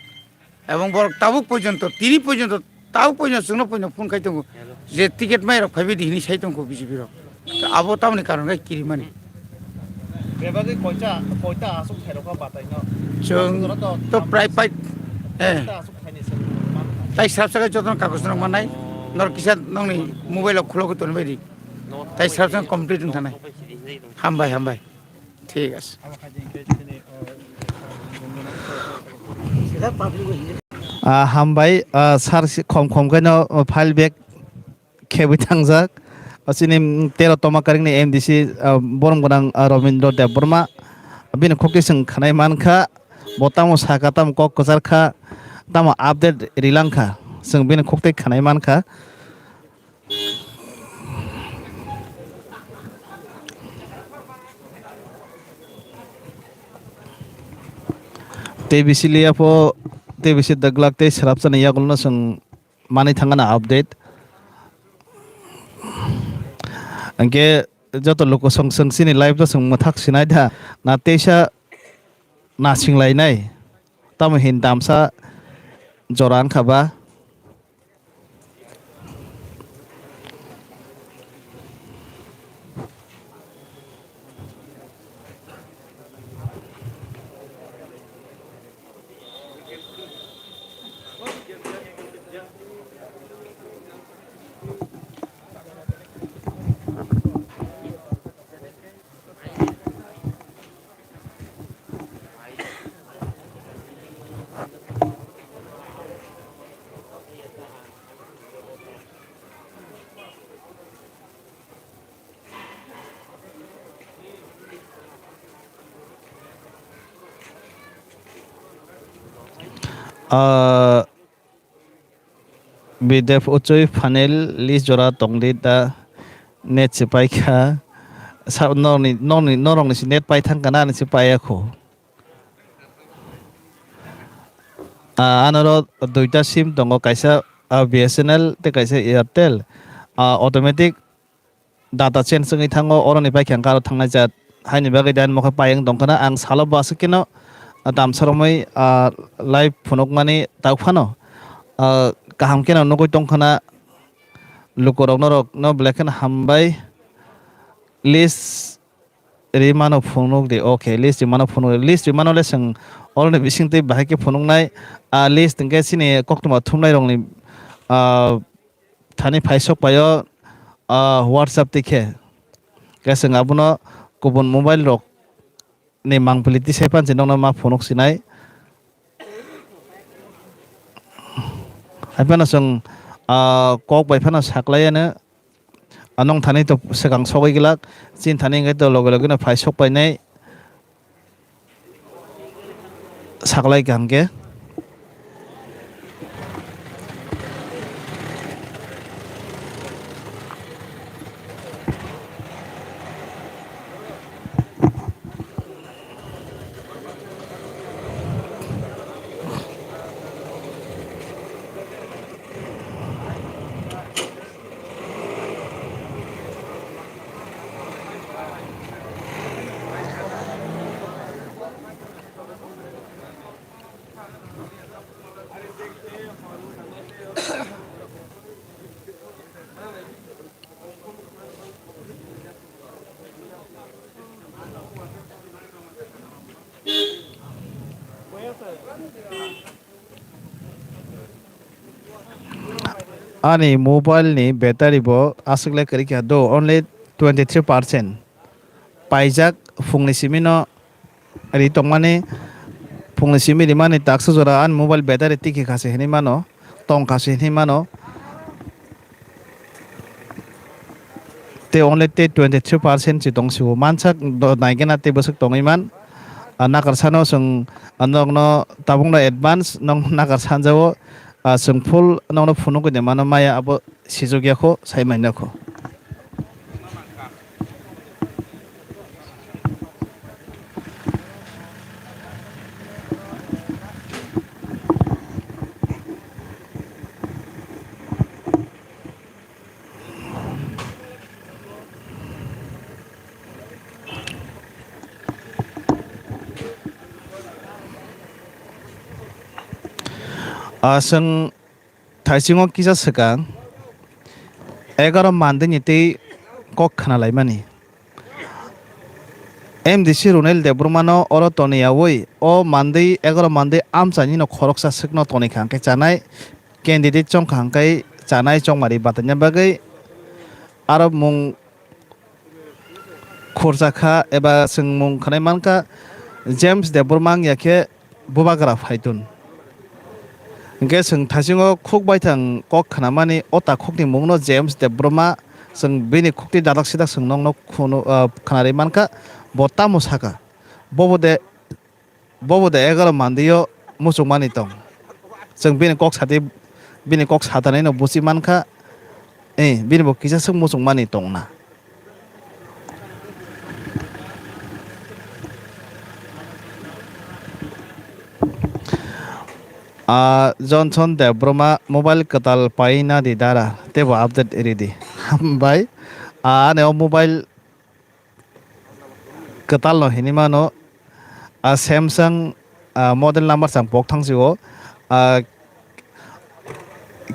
ebong borok tabuk porjonto, tini porjonto, tabuk porjonto chwngno porjonto phone khai tongo je ticket mai rok phaibai di hwnwi sai tongkho B J P rok. Abo tamoni karon khe kirimani. Bebagwi koita, koita aswk khairokha bataino? Chwng to prai pai, eh. Koita aswk khaini se man. Tai srapsa khe jotono kagoj rok mannai. Nor kisa nongni mobile o khulogwi tonwi bai di. Tai srapsa complete wng thanai. Hambai, hambai. Thik ase. Ah, hambai, ah, sir si khom khom khe no, ah, file bag khebwi thangjak. O chini, mm, tero toma karingni M D C, ah, borom gwnang, ah, Robindra Debbarma. Bini khokti chwng khwnai mankha. Bo tamo sakha, tamo kok kwchar kha, tamo update rilang kha. Chwng bini khokti khwnai mankha. Tei bisi liya pho, tei bisi dwglak, tei srapsa ni yagulo no chwng manwi thangna update. Hwnkhe joto luku song song chini live to chwng mwthak sinai da, na teisa nasing lainai, tamo hin damsa jora wngkha ba. Ah, Bidep Uchui Phanel list jora tongdi da net se paikha. Sa-, norokni, norokni, norokni se net pai thangkha na, ani se paiya kho. Ah, anoro duita sim tongo, kaisa, ah, B S N L tei kaisa Airtel. Ah, automatic data change wngwi thango, oroni pai khe ang aro thangnai jat. Haini bagwi dan mokhe payung tongkhana, ang salo bo aswk kheno, ah, tamsa romwi, ah, live phunukmani tawk phano, ah, kaham kheno nugwi tongkhana, lukurok norokno belai kheno hambai. List rimano phunuk di, okay, list rimano phunuk di, list rimano le chwng oroni bisingtwi bahai khe phunuknai, ah, list hwnkhe chini koktwma thumnairokni, ah, thani phaisok paio, ah, WhatsApp twi khe. Khe chwng abono kubun mobile rok ni mangpili tisai panchi nokno ma phunuk sinai. Hai phano chwng, ah, kok bai phano saklai ano, ah, nong thani to swkang sogwi glak, chin thani hwnkhe to loge loge no phaisok painai. Saklai kaham khe. Ani mobile ni battery bo aswk le kwrwi kha do, only twenty three percent. Paijak phungni simi no ri tongmani, phungni simi rimani taksa jora ani mobile battery tiki kha se hinwi mano, tong kha se hinwi mano. Tei only tei twenty three percent se tong sio. Mansak do naikena tei bwswk tongwi man. Ah, nakarsano chwng, ah, nokno tabukno advance nokno nakarsanjao. Ah, chwng full nokno phunukgwi de mano maya abo sijokya kho, sai manya kho. Ah, chwng thaisingo kisa swkang egaroh mandwini tei kok khna laimani. M D C Runel Debbarmano oro toniyaui o mandwi egaroh mandwi amchaini no khoroksa swkno tonikha hwnkhe chanai, candidate chongkha hwnkhe chanai chongmari bataina bagwi aro mung khurjakha eba chwng mung khwnai mankha James Debbarma wngya khe bubagra phaitun. Hwnkhe chwng thaisingo khuk baithang kok khnamani o takhukni mungno James Debbarma, chwng bini khukti dadak sidak chwng nokno khunu, ah, khnarwi mankha, bo tamo sakha? Bobo de, bobo de egaroh mandwio muchungmani tong. Chwng bini kok sati, bini kok satanino buchi mankha, eh, bini bo kisa swk muchungmani tongna. Ah, Johnson Debbarma mobile kwtal paina di dara, teibo update ridi. Hambai. Ah, ani o mobile kwtal no hinwi mano. Ah, Samsung, ah, model number chang pok thang sio. Ah,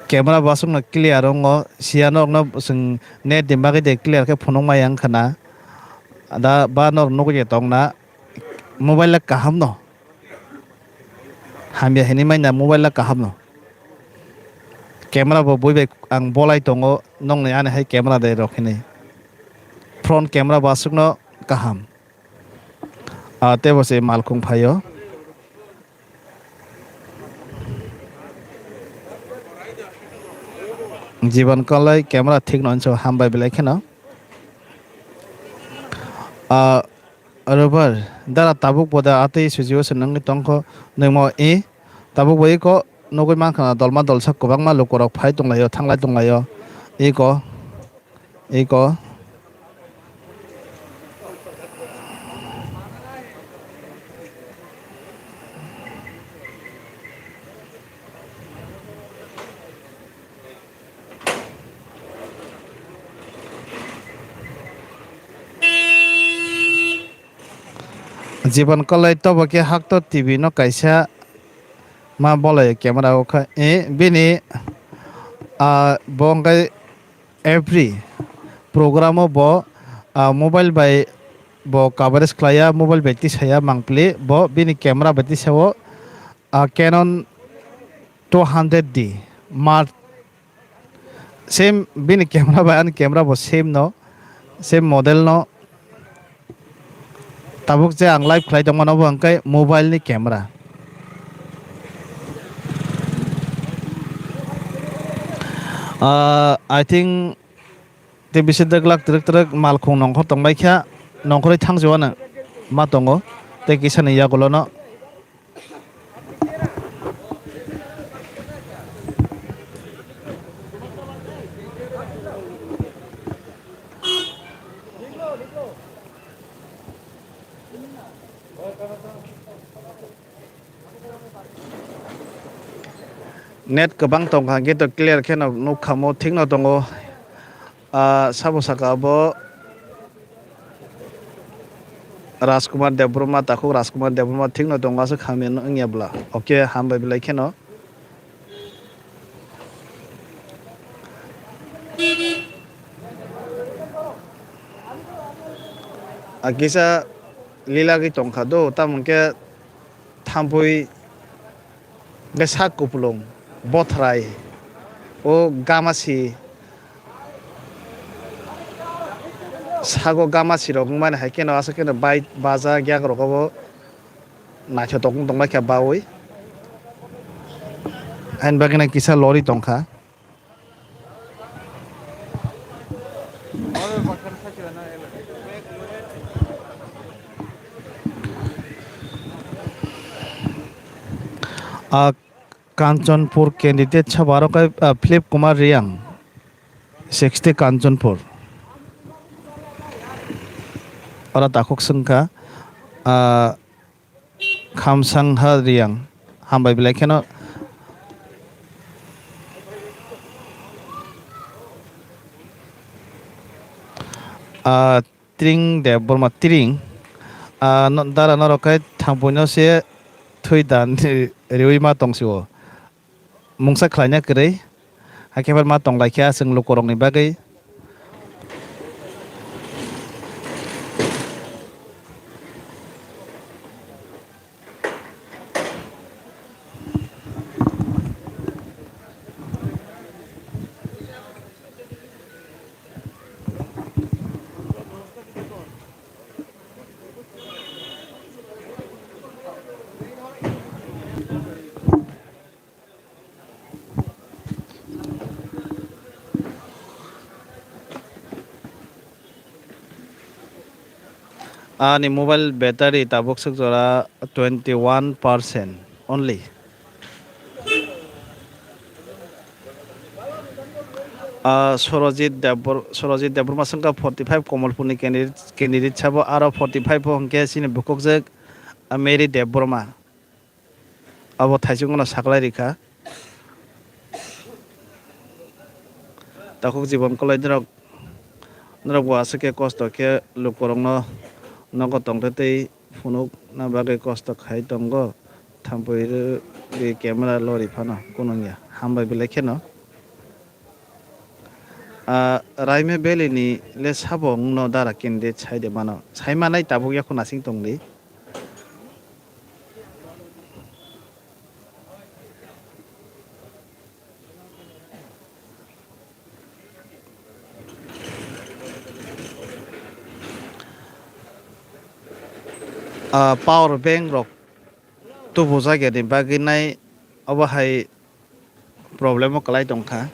camera bo aswk no clear wngo, siya norok no chwng net ni bagwi de clear khe phunuk maya wngkha na. Da ba norok nugwi de tong na. Mobile le kaham no. Hamya hinwi manya mobile le kaham no. Camera bo bui bai ang bolai tongo, nokni ani hai camera de rok hinwi. Front camera bo aswk no kaham. Ah, teibo se malkhung phaio. Jiban Kalai camera thik no hinwi hambai belai kheno. Ah, Robar, dara tabuk bo da atwi suji o se nangwi tongkho, nwngmo i Tabuk bo iko nugwi mankha na dolma dolsa kwbangma lukurok phai tonglaio, thanglai tonglaio. Iko, iko. Jibon Kolai tobo khe haktor T V no kaisa ma bolai camera o kha, eh, bini, ah, bo hwnkhe every program o bo, ah, mobile bai bo coverage khlaiya, mobile bai tisaya mangpili, bo bini camera bai tisao, ah, Canon two hundred D Mark same, bini camera bai ani camera bo same no, same model no. Tabuk je ang live khlai tongmano bo hwnkhe mobile ni camera. Ah, I think tei bisi dwklak twrwk twrwk malkhung nongkhor tongbai kha, nongkhorwi thangjaoano ma tongo tei kisani yagulono. Net kwbang tongkha hwnkhe to clear kheno nukkhamo thikno tongo. Ah, sabo saka abo Rajkumar Debbarma, takhuk Rajkumar Debbarma thikno tongo aswk hamya wngya bwla. Oke, hambai belai kheno. Ah, kisa lilagwi tongkha do, tamo hwnkhe thampui hwnkhe sak kupulung, bothrai, o gamasi, sago gamasi rok wngmani hai kheno aswk kheno bike baja yak rok obo naithotok wng tongbai kha baui. Haini bagwi no kisa lori tongkha. Ah, Kanchanpur candidate sabo aro khe, ah, Philip Kumar Reang, sixty Kanchanpur. Oro takhuk swngkha, ah, Khamsangha Reang, hambai belai kheno. Ah, Tring Debbarma, Tring. Ah, no, dara norok khe thampuino se thwi dan riwi ma tongsio. Mungsa khlaina kwrwi, hakhe ma tonglaikha chwng lukurokni bagwi. Ani mobile battery tabuk swk jora twenty one percent only. Ah, Sorojit Debbar-, Sorojit Debbarma swngkha forty five, Komolpurni candidate, candidate sabo aro forty five o hwnkhe chini bukhukjwk, ah, Mary Debbarma. Abo thaichung no saklai rikha. Takhuk Jibon Kolai norok, norok bo aswk khe kosto khe lukurokno nogo tongtwi tei phunukna bagwi kosto khai tongo. Thampui rwgwi camera lori phano kunung ya. Hambai belai kheno. Ah, Raime Valley ni le sabo wngno dara candidate sai de mano. Sai manai tabuk yakhun asing tongdi. Ah, power bank rok tubujak ya ni bagwi nai obo hai problem o kwlai tongkha.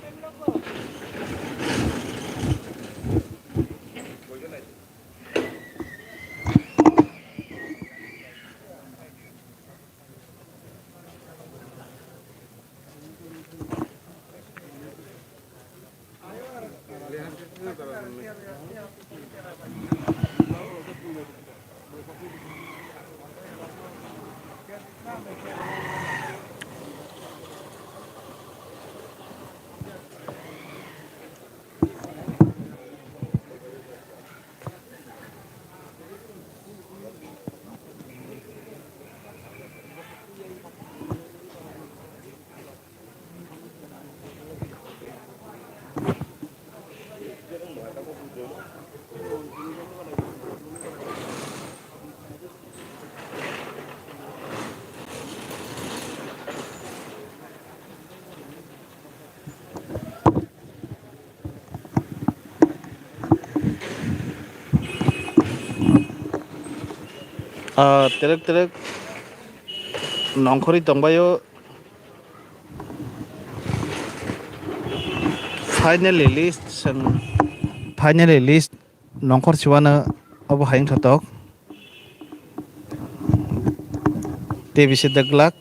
Ah, terek terek nongkhorwi tongbaio. Finally list, chwng finally list nongkhor siwano obo hai wngkha tok. Tei bisi deglak.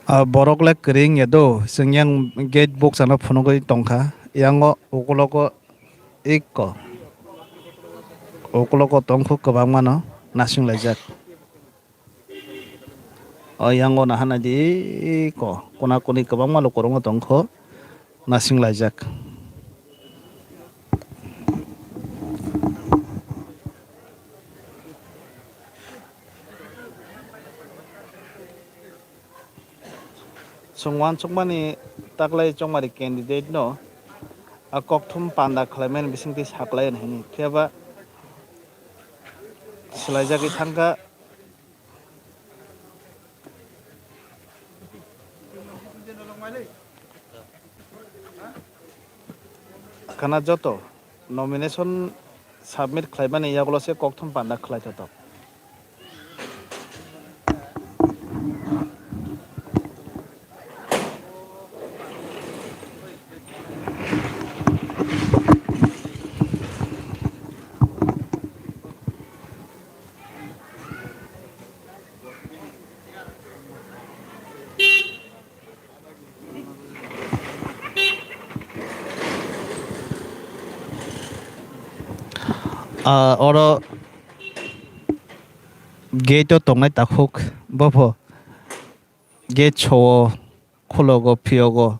Ah, borok le kwrwi wngya do, chwng yang gate bukchano phunugwi tongkha, yango ukulogo iko, ukulogo tongkhu kwbangmano nasinglaijak. O yango nahana di ko, kuna kuni kwbangma lukurokno tongkho, nasinglaijak. Chwng uansukmani taklai chongmari candidate no a kokthum panda khlaimani bisingtwi saklai hwnwi, phiyaba swlaijagwi thangkha. Khana joto nomination submit khlaimani yagulo se kokthum panda khlai thothok. Ah, oro gate o tongnai takhuk bopho gate so-o, khulogo, phiyogo,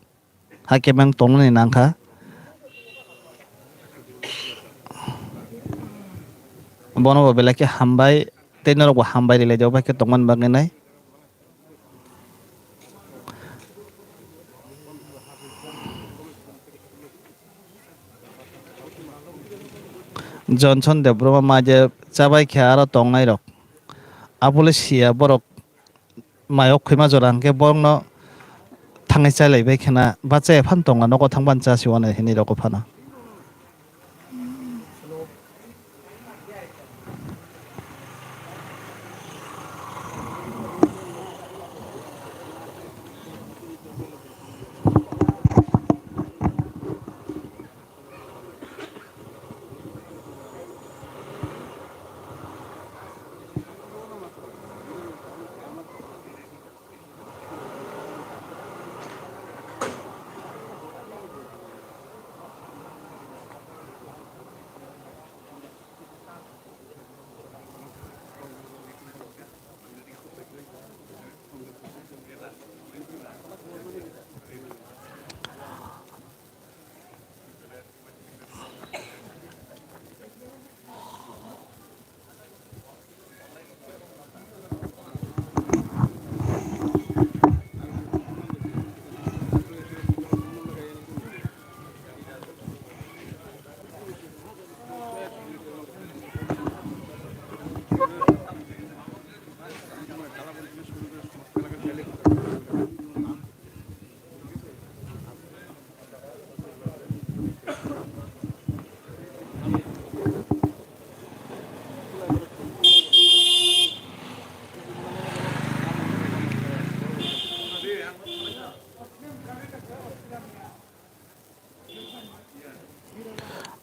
hakhe mang tongnani nangkha. Bono bo belai khe hambai, tei norok bo hambai rwlai di, obo hai khe tongmani bagwi nai. Johnson Debbarma ma je chabai khe aro tongnai rok. Abole siya borok mayok khwima jora hwnkhe borokno thangwi chailaibai khena, ba chaya phano tongla nogo thangban cha siwano hinwi rokgo phano.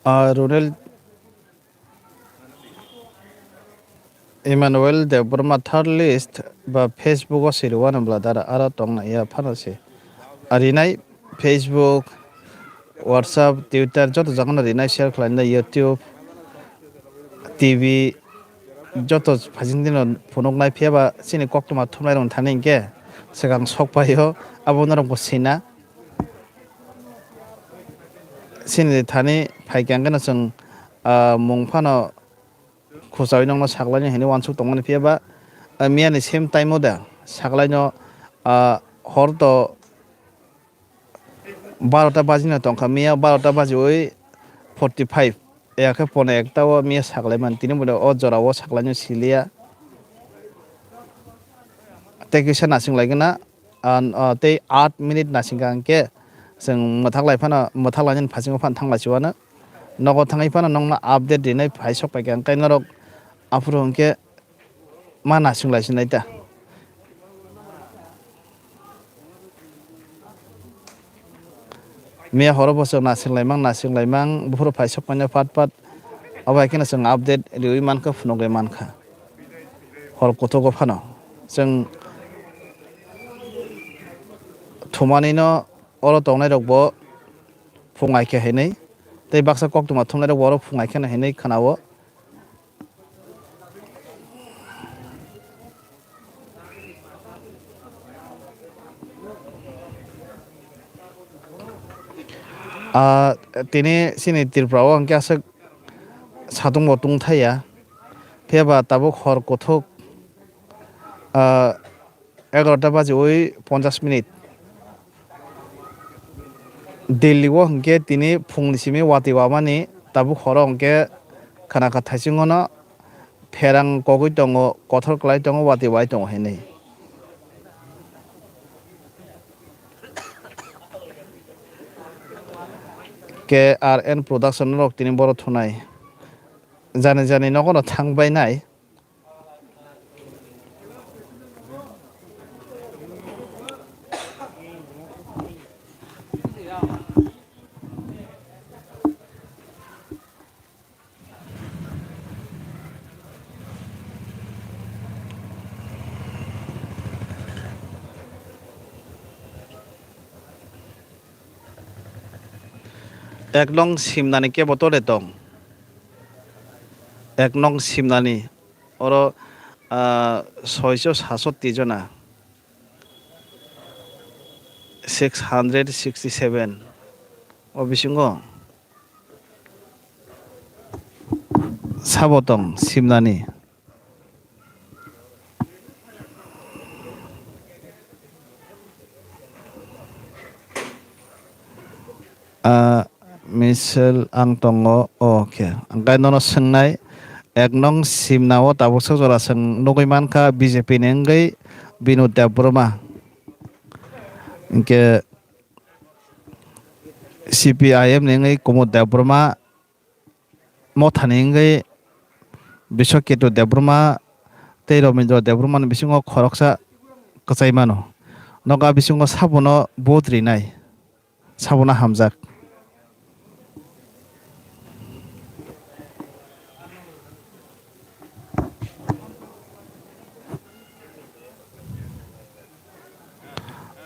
Ah, Runel Emmanuel Debbarma third list ba Facebook o siri wano bladar aro tongna ya phano se. Arinai Facebook, WhatsApp, Twitter joto jagano rinai share khlainai YouTube, T V joto phasing dino phunuknai phiya ba chini koktwma thumnai rok thani hinkhe swkang sok paio abo norok bo sina. Chini thani phaikhe angkheno chwng, ah, mung phano khwchaui nokno saklaino hinwi uansuk tongmani phiya ba, ah, miyani same time o da saklaino, ah, hor to barota bajina tongkha, miya barota bajiui forty five ya khe pone ekta o miya saklaimani tini bo o jora o saklaino siliya. Tei kisa nasing lai gana. Ah, ah, tei aat minute nasing ka hingke chwng mwthak lai phano, mwthak lainani phasingo phano thang lai chuwano. Nogo thangwi phano nokno update rinai phai sok paikha, hingke norok aphuru hingke ma nasing lai sinai ta. Miya horo bo chwng nasing laimang, nasing laimang, buphuru phai sok paina pat pat. Abo hai kheno chwng update riui mankha, phunugwi mankha. Hor kothogo phano chwng thumanino oro tongnai rokbo phung ai khe hinwi, tei baksa koktwma thumnai rokbo oro phung ai kheno hinwi khwnao. Ah, tini chini Tripura o hingke aswk satung bo tungthai ya, phiya ba tabuk hor kuthuk, ah, egarota bajiui ponchash minute. Delhi o hingke tini phungni simi watwi wamani tabuk horo hingke khana kha thaisingono pherang kogwi tongo, kothor kwlai tongo, watwi wai tongo hinwi. K R N Production rok tini boro thunai. Jani jani nogono thang bai nai. Ek nong simnani kebo tole tong? Ek nong simnani oro, ah, soiso saso tijona, six hundred sixty seven o bisingo. Sabo tong simnani? Ah, Michelle ang tongo. Oh, okay. Ang kai nono swngnai. Ek nong simna o tabuk sok jora chwng nugwi mankha B J P ni wngwi Binu Debbarma. Hingke C P I M ni wngwi Kumud Debbarma, Mothani wngwi Biswaketu Debbarma tei Romindra Debbarma ni bisingo khoroksa kwchai mano. Nogo a bisingo sabono vote rinai, sabono hamjak.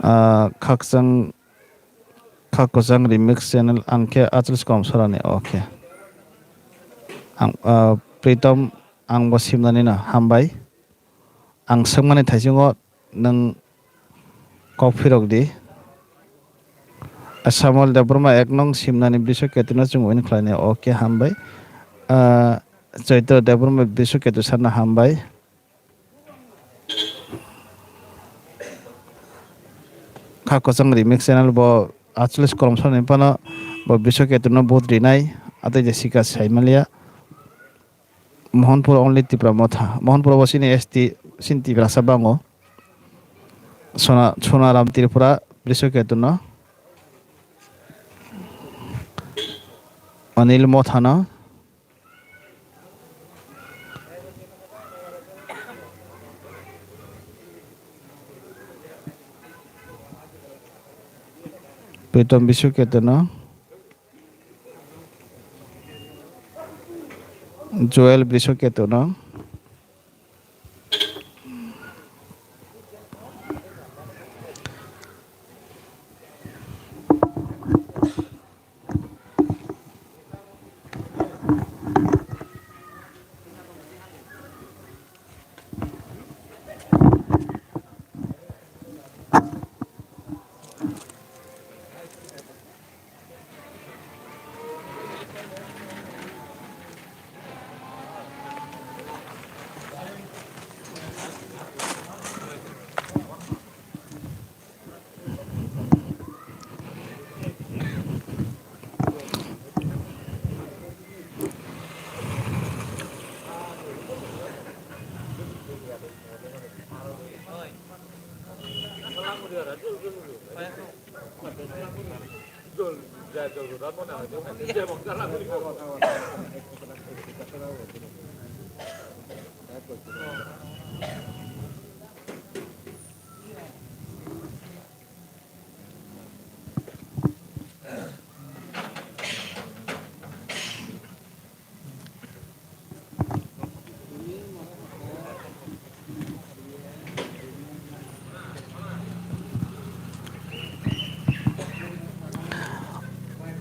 Ah, khakchang Kha kwchang remix channel ang khe achlis kom sorani, okay. Ang, ah, Pritom, ang bo simnani no hambai. Ang swngmani thaisingo nwng kok phirok di. Samuel Debbarma ek nong simnani Briswa Ketu no chwng win khlainai, okay, hambai. Ah, Chaitra Debbarma Briswa Ketu sana hambai. Kha kwchang remix channel bo achlis kolom sani phano bo Biswa Ketu no vote rinai, atwi Jessica Saimalia. Mohanpur only Tipra Motha. Mohanpur bo sini S T, sini Tiprasa bango. Sona, Sonaram Tripura, Biswa Ketu no. Anil Motha no. Pritom Biswa Ketu no. Joel Brishoketu no.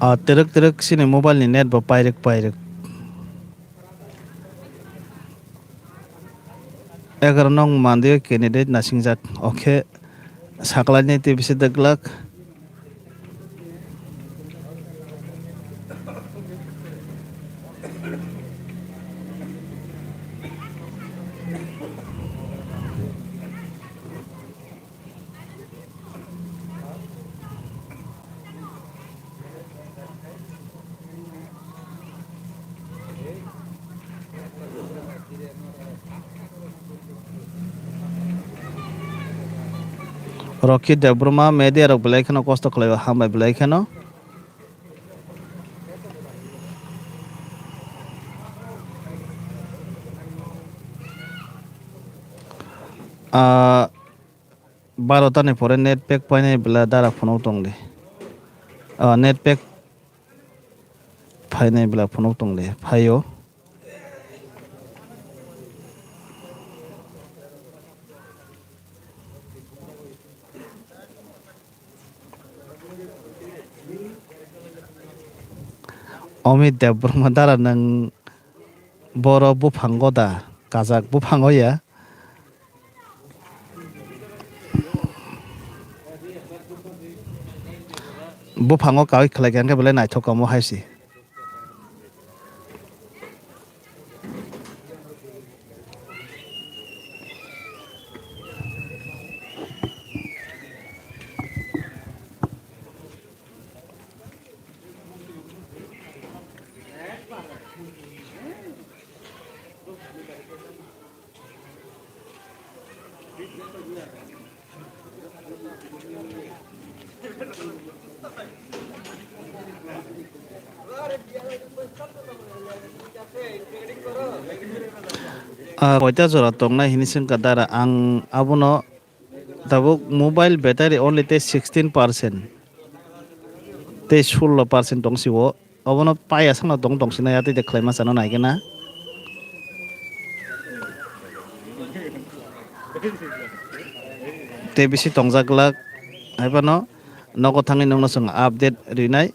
Ah, twrwk twrwk chini mobile ni net bo pairwk pairwk. Egaroh nong mandiyo candidate nasingjak, okhe saklaini tei bisi dwglak. Rocky Debbarma media rok belai kheno kosto khlaio, hambai belai kheno. Ah, barota ni pore net pack painai bwla dara phunuk tongdi. Ah, net pack phainai bwla phunuk tongdi, phaio. Amit Debbarma dara nwng boro buphango da, kajak buphango ya. Buphango kaui khlai kha hwnkhe belai naithok omo hai se. Ah, koita jora tongnai hini swngkha dara, ang abono tabuk mobile battery only tei sixteen percent tei sullo percent tong si o. Obono paya sano tong tong sina ya tei de khlai ma chana nai khe na. Tei bisi tongjak glak hai phano nogo thangwi nokno chwng update rinai.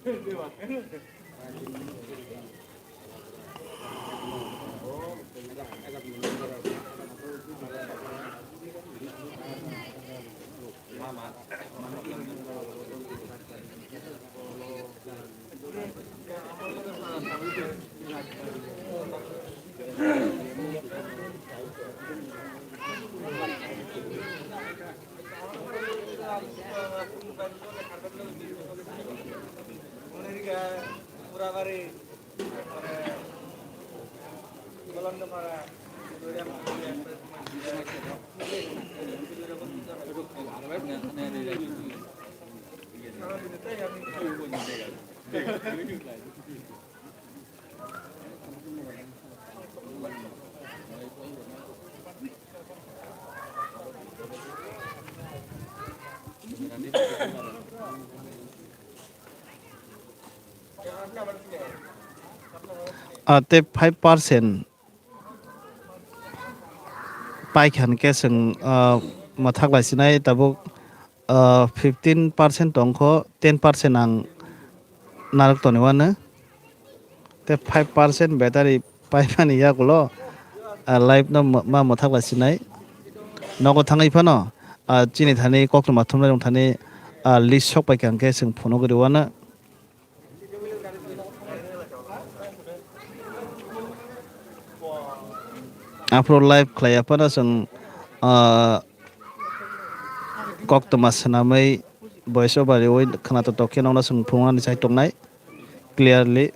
Ah, tei five percent paikha hwnkhe chwng, ah, mwthak lai sinai tabuk, ah, fifteen percent tongkho, ten percent ang narwk toniwano. Tei five percent battery paimani yagulo, ah, live no ma, ma mwthak lai sinai. Nogo thangwi phano, ah, chini thani koktwma thumnai rok thani, ah, list sok paikha hwnkhe chwng phunugwi rwano. Aphuru live khlai ya phano chwng, ah, koktwma swnamwi voice over riwi khwnatok tok khe nokno chwng phunuknani chai tongnai clearly.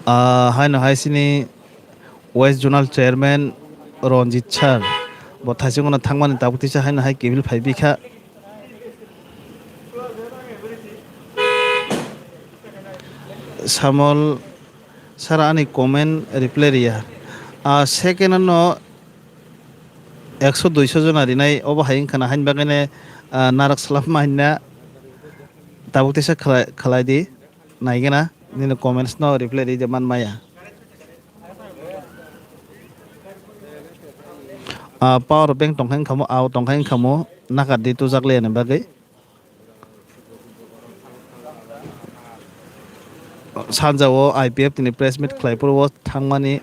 Ah, haino hai sini West Zonal Chairman Ranjit Sir bo thaichungo thangmani tabuk tisa haino hai kiphil phai bikha. Samol Sir ani comment reply riya. Ah, second no ekso duiso jona rinai obo hai wngkha na hain bagwi ne, ah, narak salam hain na tabuk tisa khlai, khlai di. Naigena nini comments no reply ride man maya. Ah, power bank tongkha wngkha mo, au tongkha wngkha mo, nakar di tujak le ani bagwi. Sanja o I P F tini press meet khlai phuru o thangmani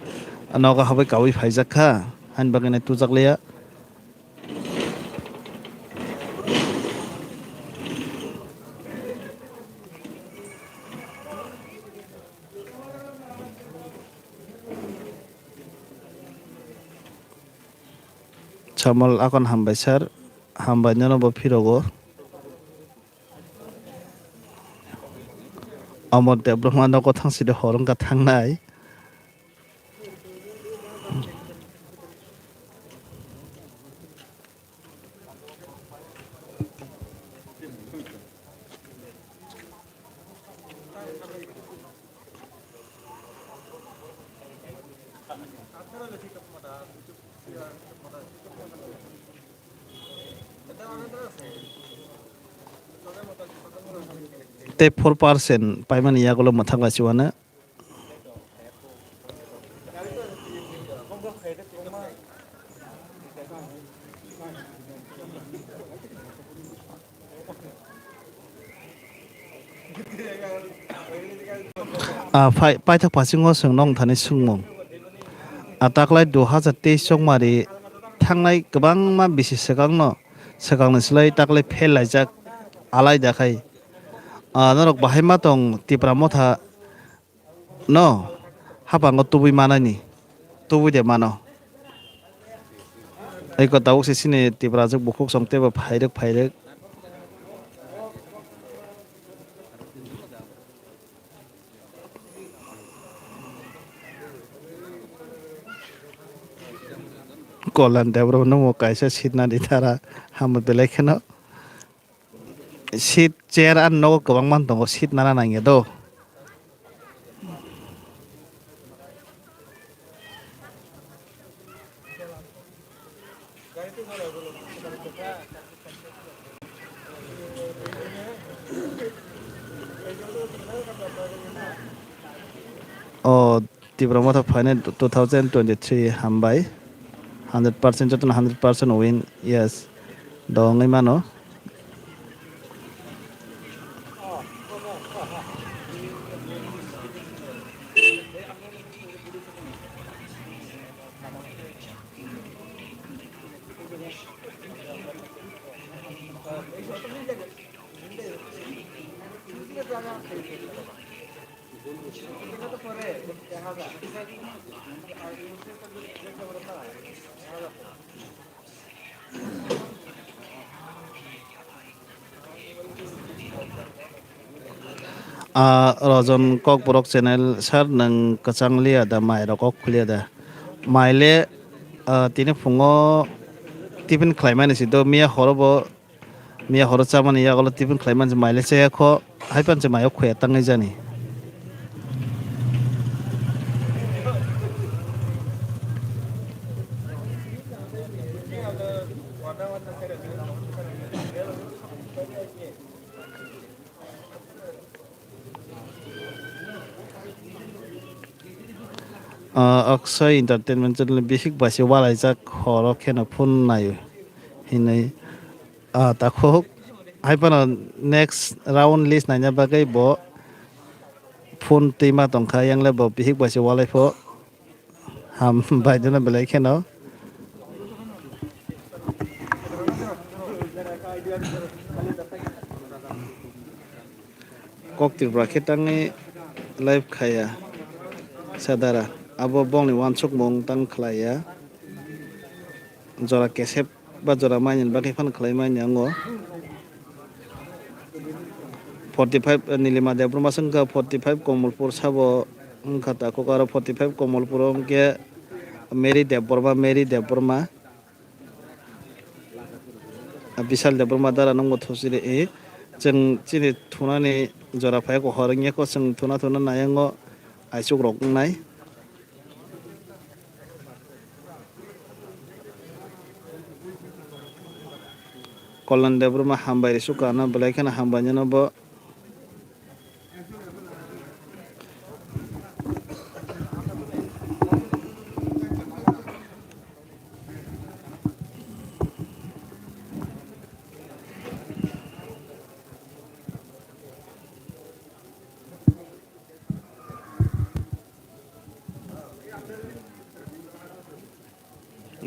nogo habwi kaui phaijak kha, hain bagwi nai tujak liya. Samal akon hambai sir, hambai nono bo phirogo. Amor Debbarma nogo thangside hor wngkha thangnai. Tei four percent paimani yagulo mwthak laichwano. Ah, phai-, paithak phasingo chwng nong thani swngmung. Ah, taklai dui hajar teis chongmari thangnai kwbangma bisi swkangno, swkangni slai taklai fail laijak alai da khai. Ah, norok bahai ma tong Tipra Motha no hapango tubui manani, tubui de mano. Eko tabuk se chini Tiprajwk bukhuk song teibo phairwk phairwk. Kolyan Debbarma no mo kaisa seat nani thara hamo belai kheno. Seat, chair ani nogo kwbangma tongo, seat nana nangya do. O Tipra Motha phainai two thousand twenty-three hambai. Hundred percent, jotono hundred percent win, yes. Dongwi mano. Ah, Rojon Kokborok channel, sir, nwng kwchang liya da, mai rok kok khuliya da? Mai le, ah, tini phungo tiffin khlaimani si do, miya horo bo Miya horo chamani yagulo tiffin khlai manse maile chaya kho, hai panse mayo khoya tangwi jani. Ah, Akshay Entertainment channel bihik bai se walaijak, horo kheno phone naio hinwi, ah, takhuk. Hai phano next round list naina bagwi bo phone twima tongkha, yangle bo bihik bai se walai pho. Ham bai deno belai kheno. Kok Tripura khe tangwi live khaya sadara. Abo bongni uansukmung tang khlaiya. Jora kesep ba jora maini bagwi phano khlai manya wngo. Forty five, eh, Nilima Debbarma se wngkha, forty five Komolpur sabo wngkha takhuk, aro forty five Komolpuro wngkhe Mary Debbarma, Mary Debbarma. Ah, Bishal Debbarma dara nungbo thusi ri, eh, chwng chini thunani jora phai kok hor wngya kho, chwng thuna thuna nayango aichuk rok wngnai. Kolon Debbarma hambai ri sukha no belai kheno hambai nw bo.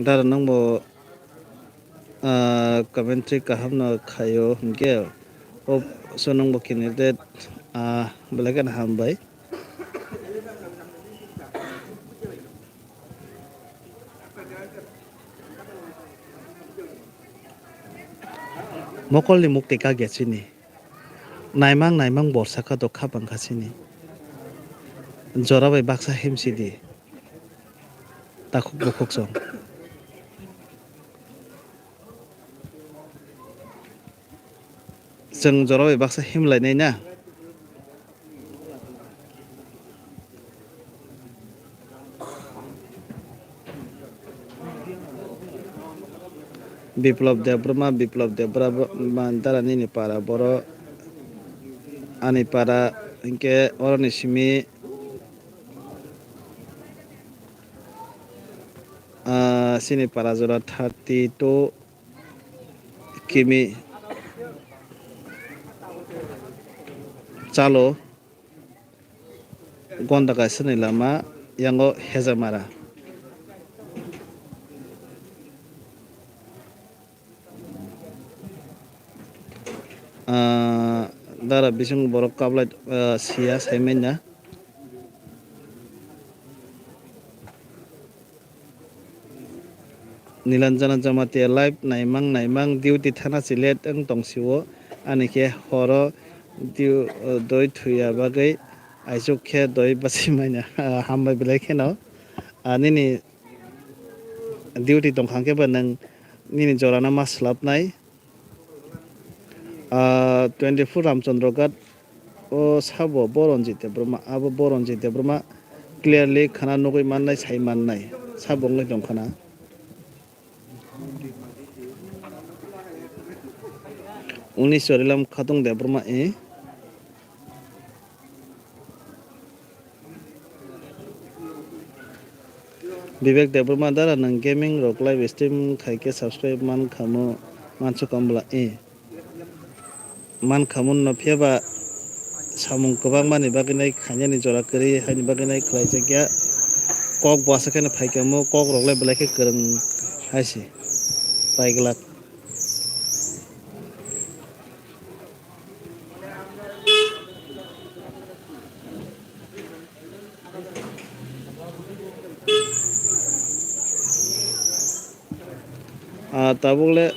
Dara nungbo, ah, commentary kaham no khaio hinkhe, o so nungbo candidate, ah, belai kheno hambai. Mokolni mukti kagya chini. Naimang naimang borsa kha to khapang kha chini. Jora bai baksa himsidi. Takhuk bukhuk song. Chwng jora bai baksa himlainai na. Biplop Debbarma, Biplop Debbarma dara nini para boro ani para hinkhe oroni simi, ah, chini para jora thirty two kimi chalo. Gonda kaisa ni lama yango Hejamara. Ah, dara bising borok kablai, ah, siya sai manya. Nilanjana Jamatia live naimang naimang duty thana si late wng tong sio, ani khe horo du-, doi thuya bagwi aisuk khe doi basi manya. Hambai belai kheno, ah, nini duty tong kha khe ba nwng nini jorano ma swlapnai. Ah, twenty four Ramchandra Ghat o sabo bo Ranjit Debbarma, abo bo Ranjit Debbarma clearly khana nugui mannai, sai mannai, sabo wngwi tong khana. Unis Chorilam Khatung Debbarma e. Bibek Debbarma dara nwng gaming rok live stream khai khe subscribe man khamu, mansukha bwla e. Man khamu no phiya ba samung kwbangma ni bagwi nai khainani jora kwrwi haini bagwi nai khlai jak ya. Kok bo aswk khe no phai khamu, kok rok le belai khe kwrwng hai se pai glak. Ah, tabuk le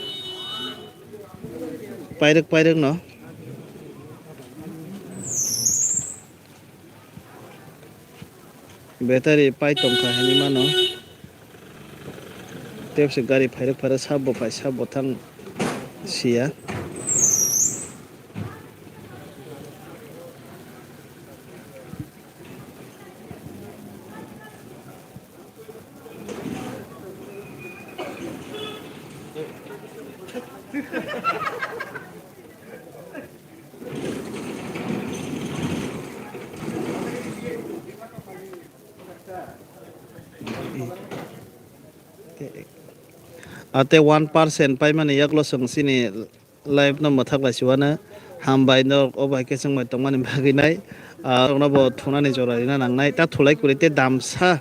pairwk pairwk no. Battery pai tongkha hinwi mano. Tei se gari phairwk phairwk sabo phai sabo thang siya. Ate one percent paimani yaklo chwng chini live no mwthak lai siwano hambai norok o bai khe chwng bai tongmani bagwi nai. Ah, norokno bo thunani jora rina nangnai. Ta thulai kwrwi tei damsa,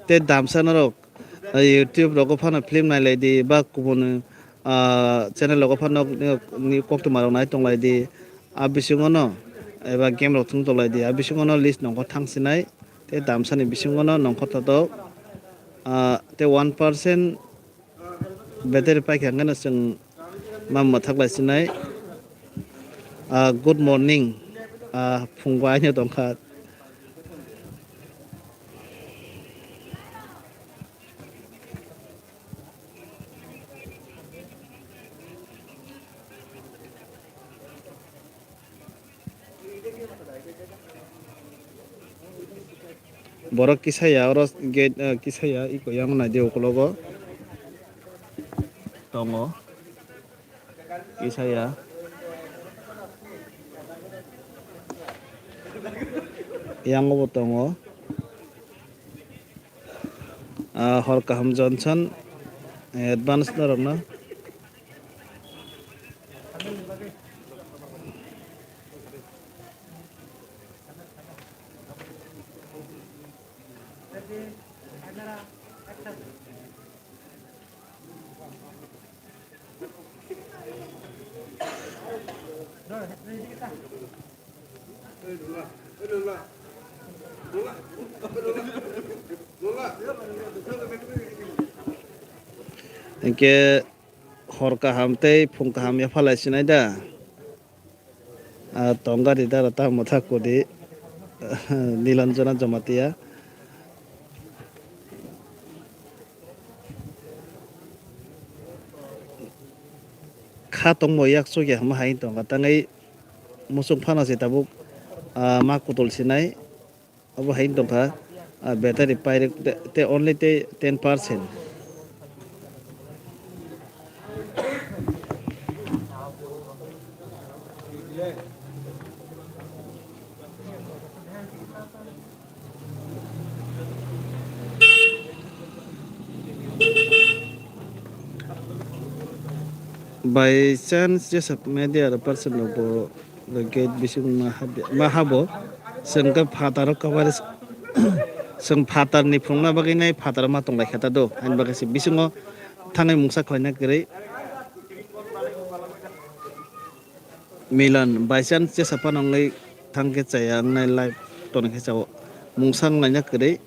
tei damsa norok, ah, YouTube rogo phano film nailai di ba kubun, ah, channel rogo phano ni koktwma rok nai tonglai di. A bisingo no eba game rok thung tonglai di. A bisingo no list nongkhor thang sinai. Tei damsani bisingo no nongkhor thotok, ah, tei one percent battery paikha hwnkhe no chwng ma mwthak lai sinai. Ah, good morning, ah, phung bai no tongkha. Borok kisa ya, oro gate, eh, kisa ya, iko yang nai de ukulogo tongo. Kisa ya. Yang bo tongo. Ah, hor kaham Johnson, eh, advance norokno. Hinkhe hor kaham tei phung kaham yaphalai sinai da. Ah, tong gari dara ta mwthak kudi Nilanjana Jamatia. Kha tongmo yak chukya hwnma hai tongkha, tangwi muchung phano se tabuk, ah, ma kutul sinai. Obo hai tongkha, ah, battery pairwk te, te only te ten percent. By chance jesa media person rok bo gate bising ma hab-, ma habo, chwng khe phataro cover, chwng phatar ni phunukna bagwi nai phataro ma tong lai kha ta do, ani bagwi se bisingo thangwi mungsa khlaina kwrwi. Milan, by chance jesa phano wngwi thang khe chaya wngnai live toni khe chao. Mungsa wnglaina kwrwi.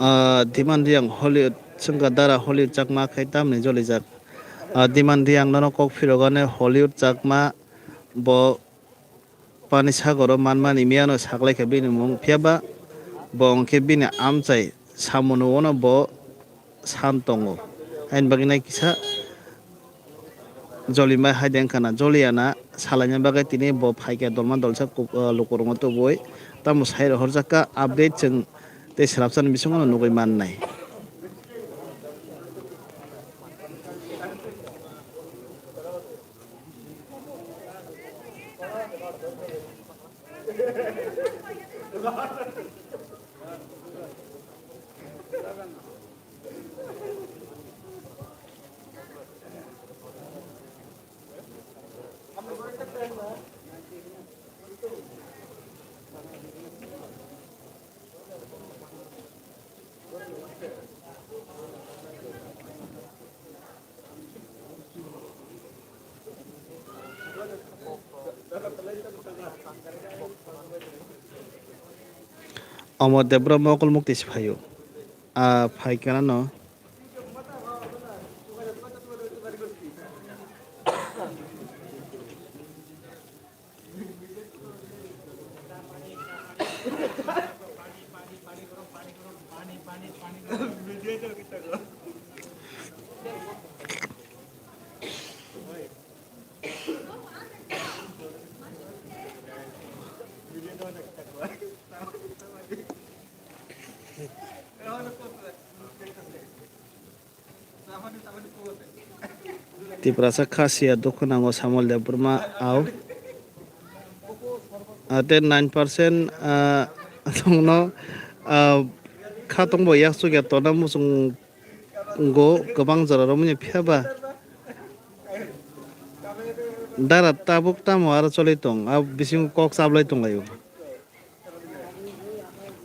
Ah, Diman Riang Hollywood, chwngkha dara Hollywood Chakma khai tamni jolijak. Ah, Diman Riang nono kok phirogane Hollywood Chakma bo Pani sagoro manmani miyano saklaikha bini mung, phiyaba bo hwnkhe bini amchai samungo no bo san tongo. Haini bagwi nai kisa jolima hai de wngkha na, joliya na salaina bagwi tini bo phaikha dolma dolsa kuk-, ah, lukurokno tubui tamo sai rohorjakha update chwng tei swrapsani bisingo no nugui mannai. Omo Debra mokol mukti se phaio. A phai kana no. Tiprasa Khasiya dukhu nango Samuel Debbarma au. ah, tei nine percent, ah, tongno, ah, kha tongbo yaksuk ya tona muchungo kwbang jora romwi phiya ba dara tabuk tamo aro choli tong, a bisingo kok chablai tonglaio.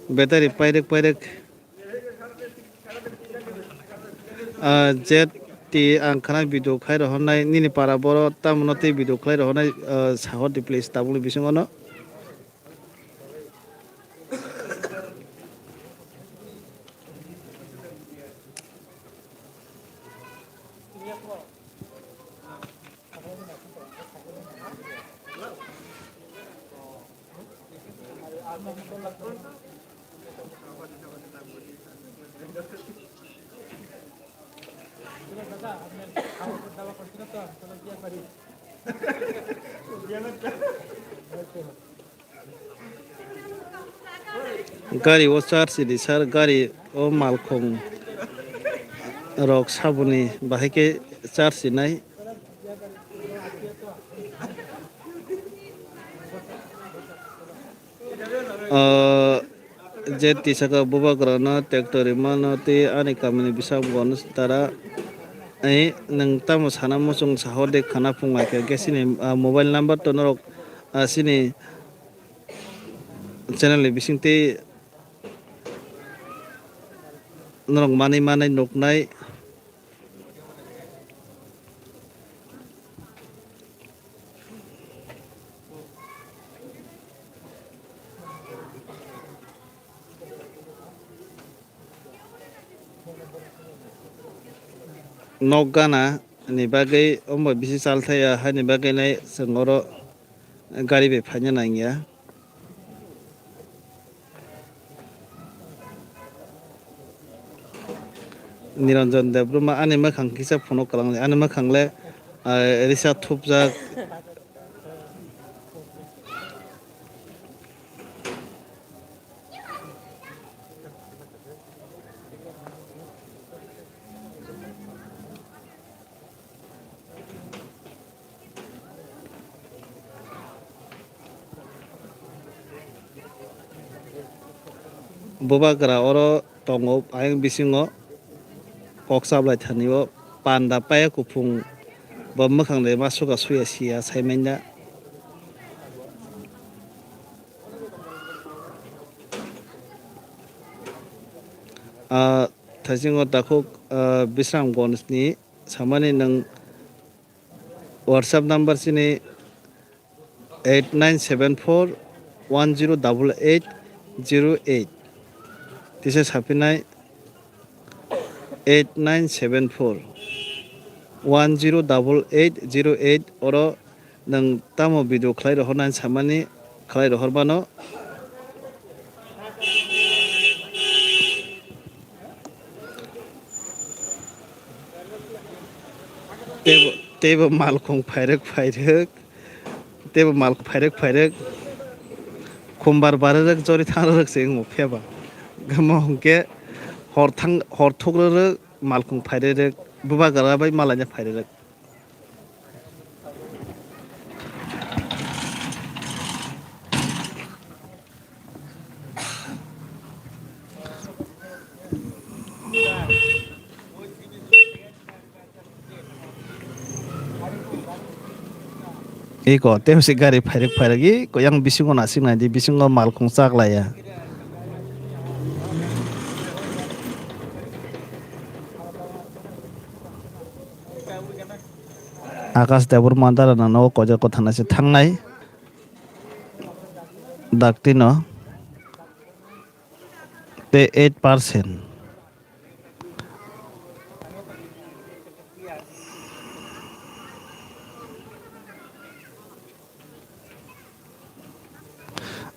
Battery pairwk pairwk. Ah, Z T ang khana video khlai rohornai, nini para boro tamo no tei video khlai rohornai, ah, sahor di please tabukni bisingo no. Gari o charge di sir, gari o malkhung rok saboni bahai khe charge nai. Ah, je tisaka bubagrano tractor rimano tei ani kamini bwskango tara, eh, nwng tamo sana muchung sahor de khana phung lai khe, khe sini, ah, mobile number to norok, ah, sini channel ni bising tei norok manwi manai nuknai. Nok gana ni bagwi omo bisi chal thaya, haini bagwi nai chwng oro gari bai phaina nangya. Niranjan Debbarma, ani mwkhang kisa phunuk kwlangnai, ani mwkhang le, ah, risa thupjak. Bubagra oro tongo, ayang bisingo kok chablai thani o panda paya kuphung bo mwkhang de ma suka suya siya sai manya. Ah, thaisingo takhuk, ah, Bisramganj ni samani nwng WhatsApp number chini eight nine seven four one zero double eight zero eight. Tisa sapinai eight nine seven four one zero double eight zero eight, oro nwng tamo video khlai rohornani samani khlai rohor mano. Teibo, teibo malkhung phairwk phairwk, teibo malkhung phairwk phairwk, khumbar barwk, jori thangrwk se wngmo phiyaba. Gamo hwnkhe hor thang, hor thukrwk, malkhung phairwk, bubagra bai malaina phairwk. Iko, tei hwsai gari phairwk phairwk, iko yang bisingo nasik naidi, bisingo malkhung chaklaiya. Akash Debbarma dara no nogo koijakgo thana se thangnai. Daktino tei eight percent.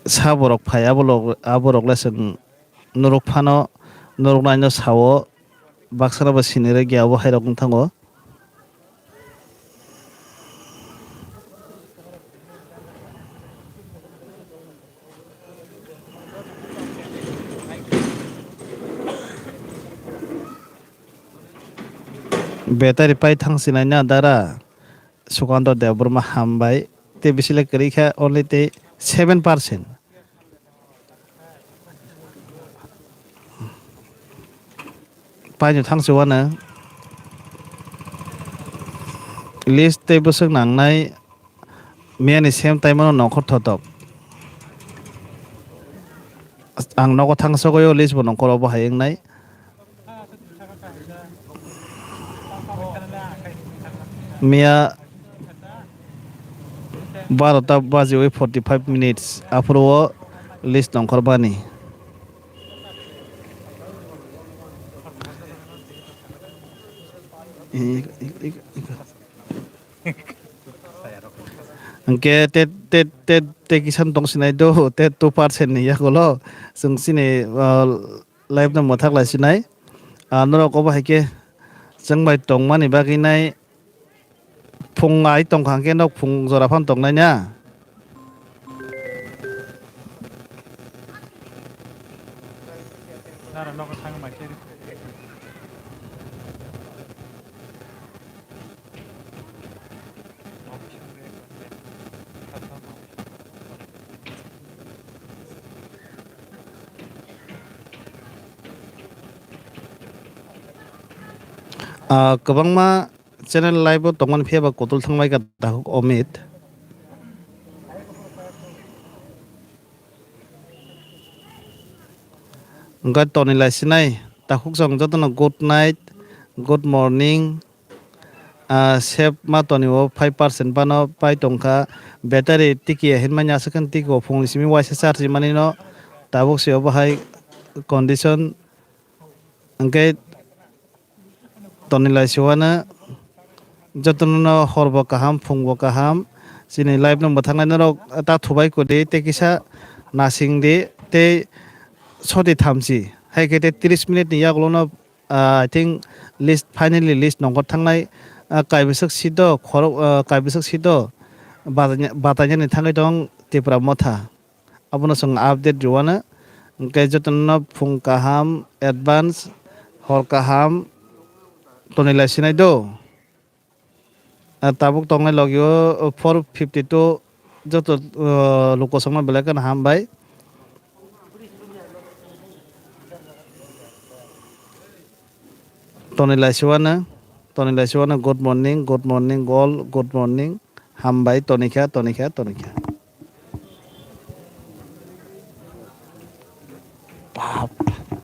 Sa borok phai, aborok, aborok le chwng norok phano, norok naino sao, baksa no bo sini rwgya, obo hai rok wng thango. Battery pai thang sinai na dara. Sukanta Debbarma hambai. Tei bisi le kwrwi kha, only tei seven percent. Paino thangsi uanw list tei bwswk nangnai miyani same time-o nongkhor thotok. Ang nogo thangsogo list bo nongkhor obo hai wngnai. Miya barota bajiwi forty five minutes aphuru o list nongkhor bani. Hwnkhe te, te, te, te kisa tong sinai do, te two percent ni yagulo chwng chini, ah, live no mwthak lai sinai. Ah, norok obo hai khe chwng bai tongmani bagwi nai phung ai tongkha hwnkhe nok phung jora phano tongnai na. Ah, kwbangma channel live o tongmani phiya ba kutul thangbai ka dakhuk Omit. Wngkha toni lai sinai, takhuk chwng jotono good night, good morning, ah, save ma toni o five percent phano pai tongkha, battery tiki hinmani aswk khe tiki o phungni simi waisa charge manino tabuk se obo hai condition. Hwnkhe toni lai siwano jotono hor bo kaham, phung bo kaham, chini live no mwthangnaino rok ta thubai kudi tei kisa nasing di tei soti thamchi. Hai khe tei tris minute ni yagulono, ah, I think list, finally list nongkhor thangnai, ah, kaibwswk seat o khorok, ah, kaibwswk seat o bataina, batainani thangwi tong Tipra Motha. Abono chwng update rwano. Hwnkhe jotono phung kaham, advance, hor kaham, toni lai sinai do. Ah, tabuk tongnai logio four fifty two joto, ah, luko songma belai kheno hambai. Toni lai siwano, toni lai siwano, good morning, good morning, all, good morning, hambai, tonikha, tonikha, tonikha.